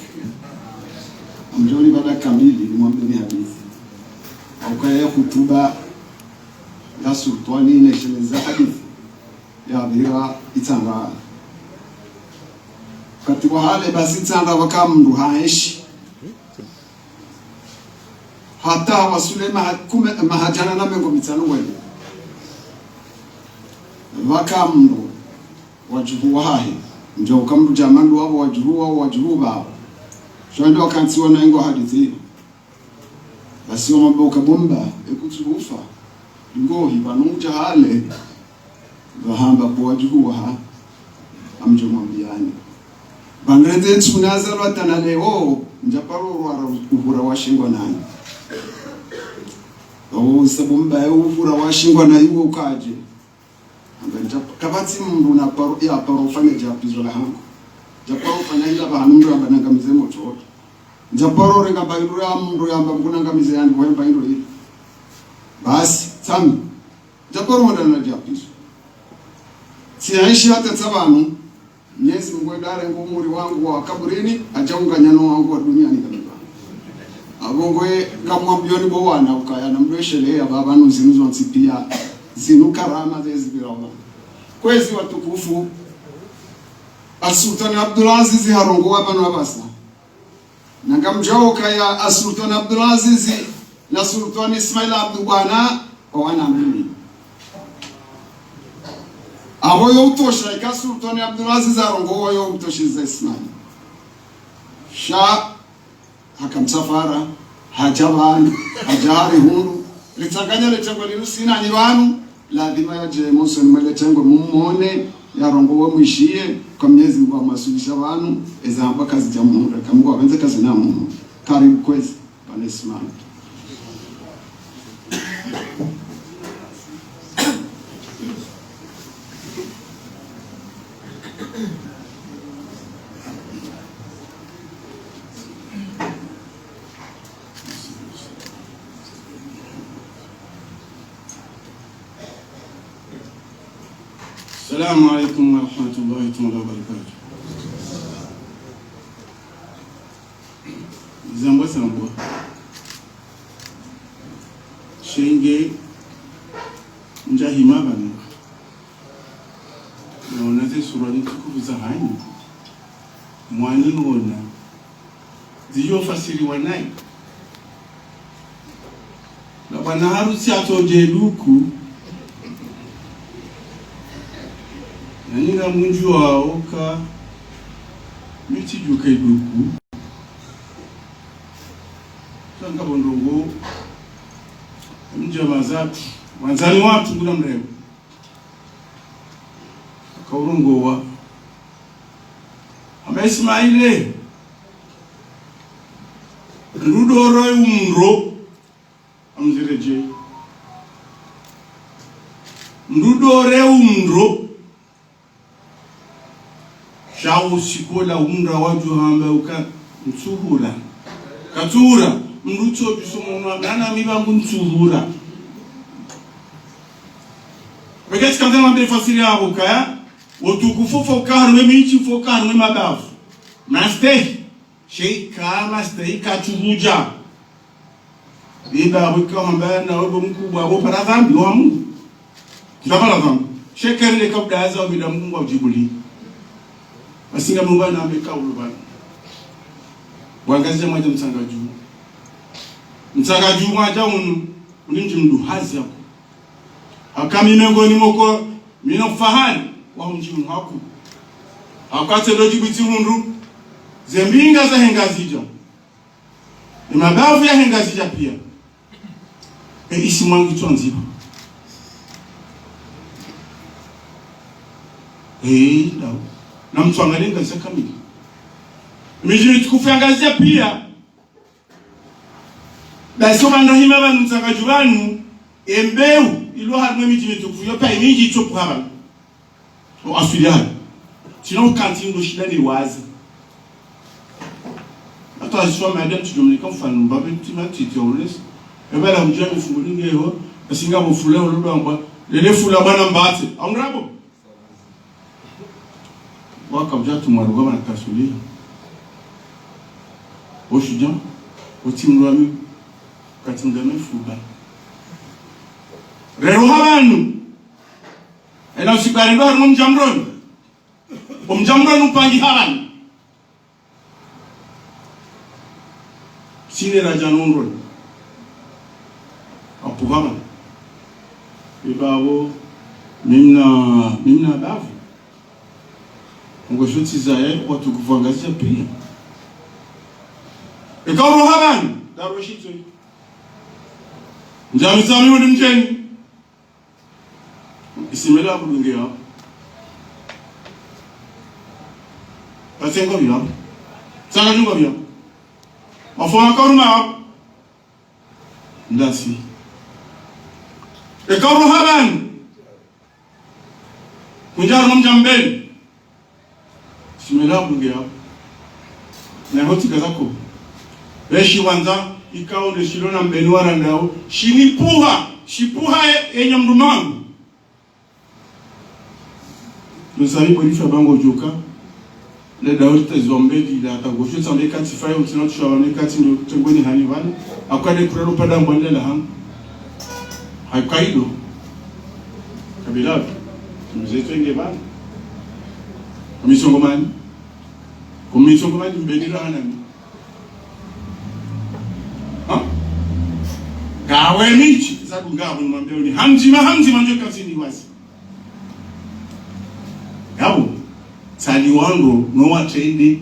amdjoni baada kamili ni mwambe ni hadisi. Haukaya hutuba ya sultwani ne sheleza hadisi ya pvira Itsandra. Wakati wa hale basi Itsandra pvaka mndru haenshi. Hata wasule maha kume, maha djana na mengo mitsanu wende. Pvaka mndru wadjuhu wahahe. Ndjo uka mndru djamandru wapvo wadjuhu wao wadjuhu pvao. Shwandi wakantsi wana ingo hadisi. Basi wamwambe uka bo mba, ekutsu hufa. Ngohi pvanu udja hale. Pvahamba bo wadjuhu waha, amdjo mwambiyani. Pvanu rendze ntsihu nazalwa hata na leo, ndjaparo rwara uhura washingwa nayi. Pvao usa bo mba ye uhura washingwa nayi wo ukadje. Amba ndja, kapvatsi mndru na paro, ya paro fanya djapizo la hangu. Ndjaparo fanya hila pvahanu mndru amba nangamize motro. Ndjaparo renga mba indru ya mndru yamba mkunangamize yani, wemba indru hili. Basi, tsami. Ndjaparo honda na djapizo. Tsienshi hata tsa pvanu, Mnyezi Mungu edare ngo umuri wangu wa kaburini, hadja unganya no wangu wa duniani kamili. Apvo ngwe ngamwambiyoni bo wana ukaya na mlweshele ya pvapvanu zinu zontsi piya, zinu karama zezi pvira wana. Kwezi watukufu, Asultwani Abdulazizi harongowa pvanu apvasa. Na ngamdjuao ukaya Asultwani Abdulazizi na Sultwani Ismail Abdu Bwana, owana mbili. Apvo yo utosha, ika Sultwani Abdulazizi harongowa yo utosheza Ismail. Sha, haka msafara, hadja pvanu, hadja harihundru, ritsanganya le tengwe linu sina nyi pvanu, lazima yadje mosoni mwe le tengwe mumone, yarongowe mwishiye, kwa Mnyezi Mungu amwaswilisha pvanu, eza hamba kazidja muhundra, eka Mungu apvendze kazina muhundra. Karibu kwezi, pvanu simama. السلام عليكم ورحمة الله تعالى وبركاته. Zambwa zambwa. Shenge ndjahima pvanu. Naona ze sura nitukufu za hanyu. Mwani ngona. Zidjo fasiriwa nayi. Na bwana harusi atsodje duku. Na ninga mundji waoka. Mi tsidjuke duku. Tsanga pvo ndrongo. Mdjama zatru. Wandzani watru ngula mreu. Akaurongowa. Hamba Ismaile. Ndudore umndro. Amziredjei. Ndudore umndro. Sha usiku ola umndra wadjo hamba uka ntsuhura. Katsuhura. Mndru tso biso mwana, nana mi pvangu ntsuhura. Kesi kanza nambe fasiri yapvo kaya, utukufu fo uka harumwa emidji, fo uka harumwa emabavu. Mastehi, sheikha mastehi katsuhudja. Iba wika hamba na webo mkubwa, wopara dhambi, wa Mungu. Ndapara dhambi. Shekeri le kabla aza wabida Mungu wa ujibuli. Basi nga Mungu anambe kaulu bana. Wangazidja mwadja Mtsangadju. Mtsangadju mwadja unu, unu mdji mdru hazi yako. Haka mi mengoni moko, mi no fahari, wa mdji unu haku. Haka tse ndo djibwitsi hundru, ze mbinga zahe Ngazidja. Emabavu yahe Ngazidja pia. E isi mwangu tswandziba. E, ndao. Na mtsuangalie Ngazidja kamili. Emidji mitukufu ya Ngazidja pia. Basi omana hima pvanu Mtsangadju pvanu, embeu, ilo harumwa emidji mitukufu, yo pia emidji itsopuha pvanu. O aswili hayo. Tsina ukanti ndo shida ni wazi. Hata aswa madam tujumlika mfano, mbabe tima titi ya ulesi. Eba la mdjani fungu linge ho, basi nga bo fula olo ndo amba, lele fula bwana mbatse. Au ndrabo? Waka udja tumwa ruga bana kasulia. Oshudja, otsimlwami, katsimlwami fuba. Rero hapvanu. Ena usiku ya rero harumwa omdji wa Mroni. Omdji wa Mroni upangiha pvanu. Sine radja no Mroni. Apuha pvanu. Iba wo, mi mna, mi mna bavu. Ngosho tsi zaye, watukufu wa Ngazidja pia. Eka uroha pvanu, ndaro shitswe. Ndjami tsami uli mdjeni. Isimela kudunge ya. Patsengo ya. Sanga dungo ya. Mafoma karuma ya. Ndasi. Eka uroha pvanu. Kundja harumwa omdji wa Mbeni. Simela bunge yao. Na hoti kazako. Beshi wandza, ikao nde shilo na Mbeni warandao. Shinipuha, shipuha e, e nyamdu mangu. Nusani bwenifa bango djoka. Le daori te zombe di la ta gosho tsambe kati fayo mtsina tushawa ne kati ndo tengweni hani vale. Akwa de kuralo pada mbwande la hangu. Haikaido. Kabila. Mzetu enge vale. Komisongomani. Komisongomani Mbeni la hanani. Ha? Gawe michi. Zadunga abo nimwambie uni. Hamdzima, hamdzima njo kazini wazi. Yabo, tsali wandro no watrende.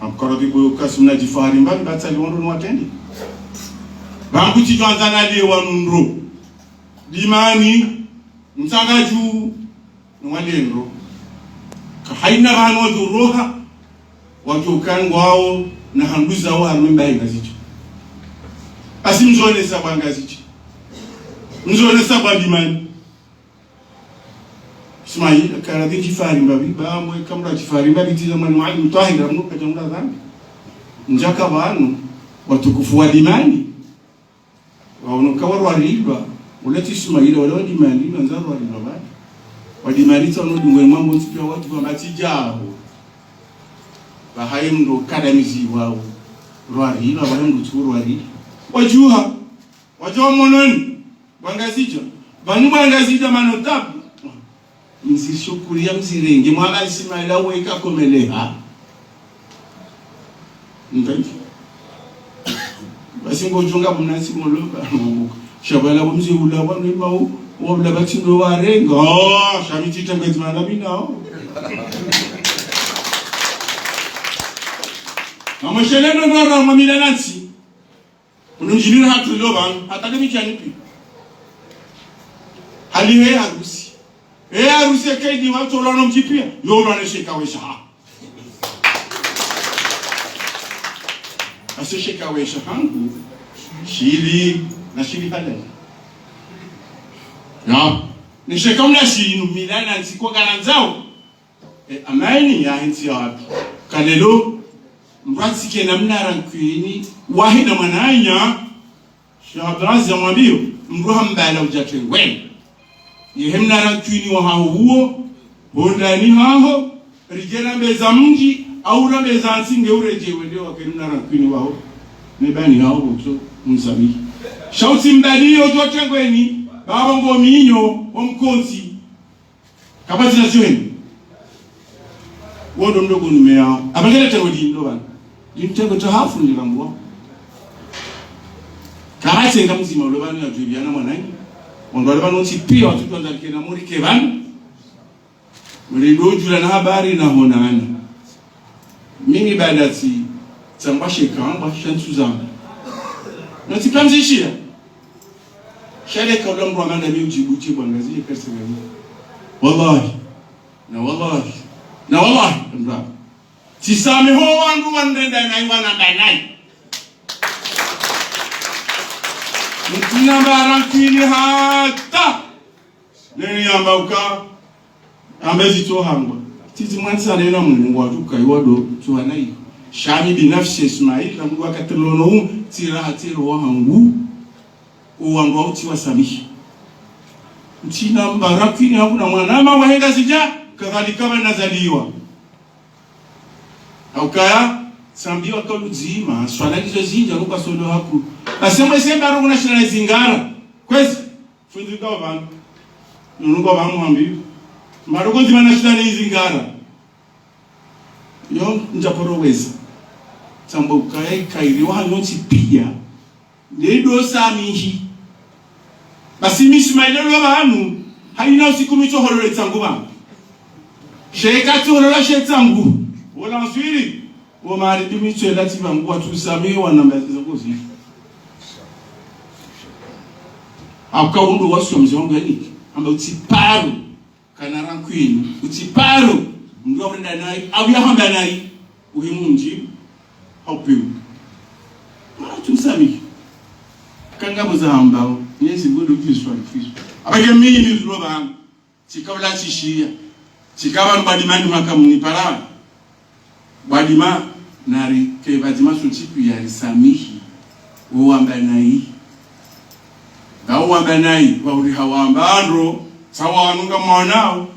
Amkara bibo kasi mna djifahari mbali ba tsali wandro no watrende. Bangu tsidjwanza na liye wanu ndro. Dimani, Mtsangadju, no walendro. Ka haina pvanu wadjo roha, wadjo kangwao, na handuza wa harumwa mbaye Ngazidja. Asi mzonesa kwa Ngazidja. Mzonesa kwa Dimani. Ismail, kara djifahari mbapvi, ba mwe kamra djifahari mbapvi, tiza mwani Mwalimu Twahira, mwe kadja mra dhambi. Ndjaka pvanu, watukufu wa Dimani. Waono ka warwarilwa, ule tsi Ismail, wale wa Dimani, wandza rwarilwa bali. Wa Dimani tsa wano dungwe mambo ntsi pia watu kwa mbatsi djao. Bahaye mndo kadamizi wao. Rwarilwa, bahaye mndo tsu rwarilwa. Wadjuha, wadjuha mononi. Bwa Ngazidja. Banu bwa Ngazidja manotabu. Mzishukuri ya mzirenge. Mwana Ismaila weka komeleha. Ntangi. Basi ngo djonga bo mnasi moloka. Shabala bo mzi ula wa nima u. Wa ula bati ndo warenga. Oh, shamiti tanga zimana mina. Mama sheleno ndo ra mamila nansi. Unu mdjini hatru lo pvanu, hata de midjani pi. Hali he harusi. He harusi ya kaidi wa tolo no mdji pia. Yo mwana sheka wesha ha. Ase sheka wesha hangu. Shili, na shili halali. Ya. Ni sheka mna shinu, mila na ntsiko garandzao. E, amani yahe ntsi ya hatru. Kalelo, mdru atsike na mnara nkwini, wahe na mwananya, Sheikh Abdulaziz amwambiyo, mdru hambala udja tengweni. Yehe mna rancune wahaho uwo, hondani haho, ridje rambeza mdji, au rambeza ntsi nge uredjeyi wende wakeni mna rancune waho. Nebani haho kutso, msamihi. Sha utsi mbali yo djo tengweni, baba ngo minyo, o mkontsi. Kapvatsi na ziweni. Wondo mdogo nume yao. Apvangele tengwe di ndo pvanu. Di mtengwe to hafu ndi lambwa. Kapvatsi nga mdzima ulo pvanu ya djuri yana mwananyi. Wandru wale pvanu ntsi piya watsu twandzarike na murike pvanu. Muli ndo djula na habari na honana. Mimi baada tsi, tsamba sheka, amba sha ntsu zamba. Na tsi pvamzishiya. Sha leka ula mdru amanda mi udjibu, udjibu angazi, ye kasi ngazi. Wallahi. Na wallahi. Na wallahi, mdru. Tsisamihi ho wandru wanrenda nayi wanamba nayi. Ntsina mba rancune hata. Neni yamba uka, amba zitso hangwa. Tsitsi mwantsi anena Mungu watuka iwado tsuhana iyo. Sha mi binafsi Ismail, na Mungu wakati lono huu, tsira hatiro wahangu, uwangu wa utsi wasamihi. Ntsina mba rancune hangu na mwana, ama wahenga zidja, kadhalika pvanu nazaliwa. Haukaya, sambiwa kalu dzima, swala nizo zindja, nuka solo haku. Basi mwe semba ro kuna shina na izingara. Kwezi, fundi kwa pvanu. Nunu kwa pvanu hambi. Maroko dzima na shina na izingara. Yo, ndja poro weza. Tsamba ukaya ikairi wa hanyo ntsi piya. Nde ndo samihi. Basi mi Ismaila lo pvanu, hayina usiku mi tso holole tsangu pvanu. Sheka tsi holola she tsangu. Wola nswiri. Wo mari di mi tso ela tsi pvangu watsu samihi wanamba zizo kozi. Haka undo waswa mze wangu yaniki. Amba utsi paro. Kana rancune, utsi paro, mdru wa hwenda nayi, au ya hamba nayi, uhimu ndji, haupiwu. Mara tumsamihi. Kanga boza hambao, Mwenyezi Mungu ndo kiswa, kiswa. Apvake mimi zulo pvanu, tsika ula tsishiya, tsika pvanu Bwadimani maka muni para. Bwadima, nari, ke pvadzima sontsi piya risamihi. Wo wamba nayi. Nga wo wamba nayi, wa uri hawamba ndro, sawa wanu nga mwanao.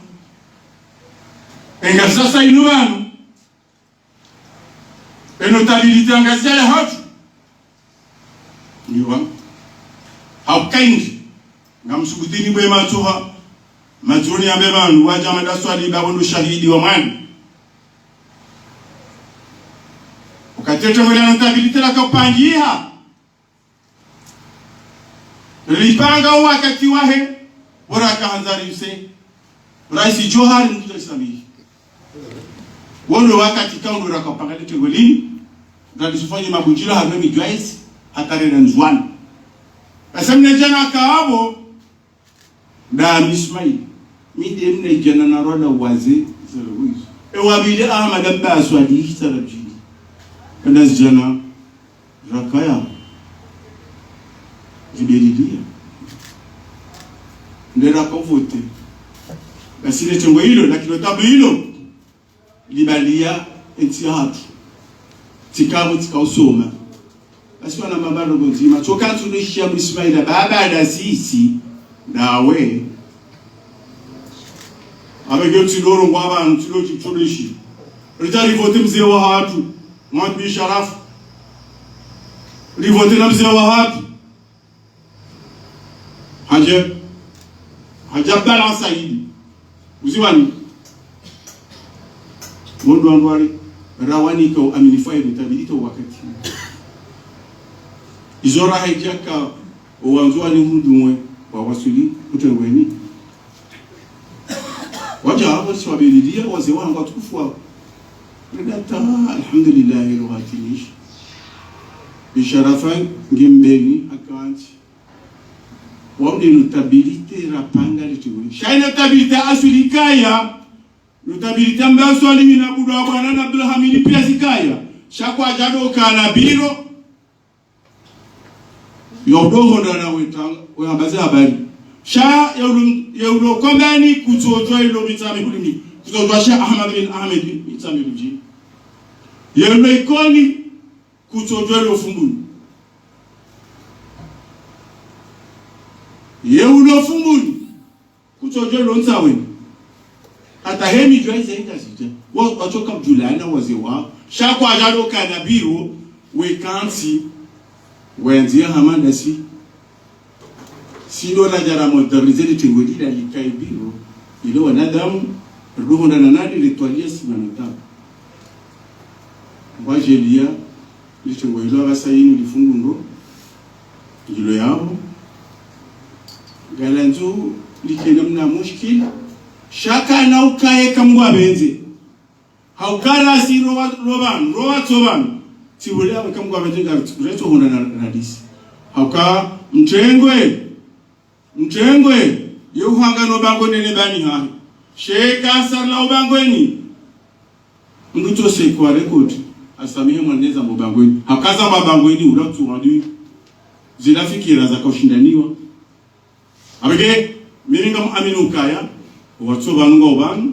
Enga sasa inu pvanu. E notabilité Ngazidja ya hatru. Niwa. Haukaindi. Ngamsubutini bwe matsoha. Matsoni yambe pvanu, wadja mada swali ba wondo shahidi wa mwani. Wakati tete mwela notabilité laka upangiha. Lipanga wakati wahe, woraka handza rise. Raisi Djohar, mkuta isamihi. Wondo wakati ka undo raka upanga lete ngolini. Ndani sufanye mabundjilo harumwa midjwaisi, hatare na Ndzuwani. Basi mna djana kaabo, nda mi Ismail. Mi nde mna djana na rwada waze, zero wizo. E wabili Ahmad Abbas wadi, zero djini. Kanda zidjana, rakaya. Zibelidia. Nde raka uvote. Basi le tengwe ilo, la kilo tabu ilo. Libaliya entsi yahatru. Tsika pvo tsika usoma. Basi wana mabaro ndzima. Tsoka tsuno ishiya mu Ismaila, baba nda sisi. Ndawe. Abe gyo tsiloro ngwa pvanu, tsilo tsi tsulishi. Rita rivote mze wahatru. Mwambi Sharafu. Rivote na mze wahatru. Hadje, hadja balansa idi. Uziwani. Wondo wandru wale, rawanika uaminifu wahe notabilité wakati. Izo raha idjaka, owandzo wani mdumwe, wawaswili, utengweni. Wadja hapvo si wabelidia, wazee wangu watukufu wao. Rida ta, alhamdulillah, ilo hatimishi. Bi Sharafa, ngimbeni, hakantsi. Wao nde notabilité rapanga litiwe. Sha notabilité aswili kaya. Notabilité amba Swalihi na Budo wa Bwana na Abdulhamidi piya zikaya. Sha kwadja doka na biro. Yo udo honda na weta, we hambaze habari. Sha ye ulo, ye ulo kwambani kutsodjwa ilo Mitsamihuli mi. Kutsodjwa Sheikh Ahmad bin Ahmed Mitsamihuli mdjini. Ye ulo Ikoni kutsodjwa ilo Fumbuni. Ye ulo Fumbuni. Djo lo ntsawe. Hata hemi djwa ize inga zidja. Wa, watsoka mdjulana wazee wa. Sha kwadjalo kana biro, wekantsi, wendzi ya hamanda si. Si ndo ladja ra moderniser le tengwe lila likaye biro, ile wanadamu, ruhonda na nani, retwalia si manadamu. Ngwadjelia, le tengwe ilo apvasa yinu lifungu ndo, ilo yapvo. Ngalandzo likena mna mushkil, sha kana ukaye kamgwa bendze. Hauka rasi ro wa, ro pvanu, ro watso pvanu. Tsivule apvo kamgwa bendze nga retso honda na, na disi. Hauka mtengwe, mtengwe, ye uhanga no bangwe nene bani hahe. Sheka sarila ubangweni. Mndru tsose kwa record, asamihe mwaneza mbo bangweni. Hakaza mbo bangweni, ula tu wadi. Zila fikira za kaushindaniwa. Abege, mimi ngamu amini ukaya, watso pvanu nga upvanu,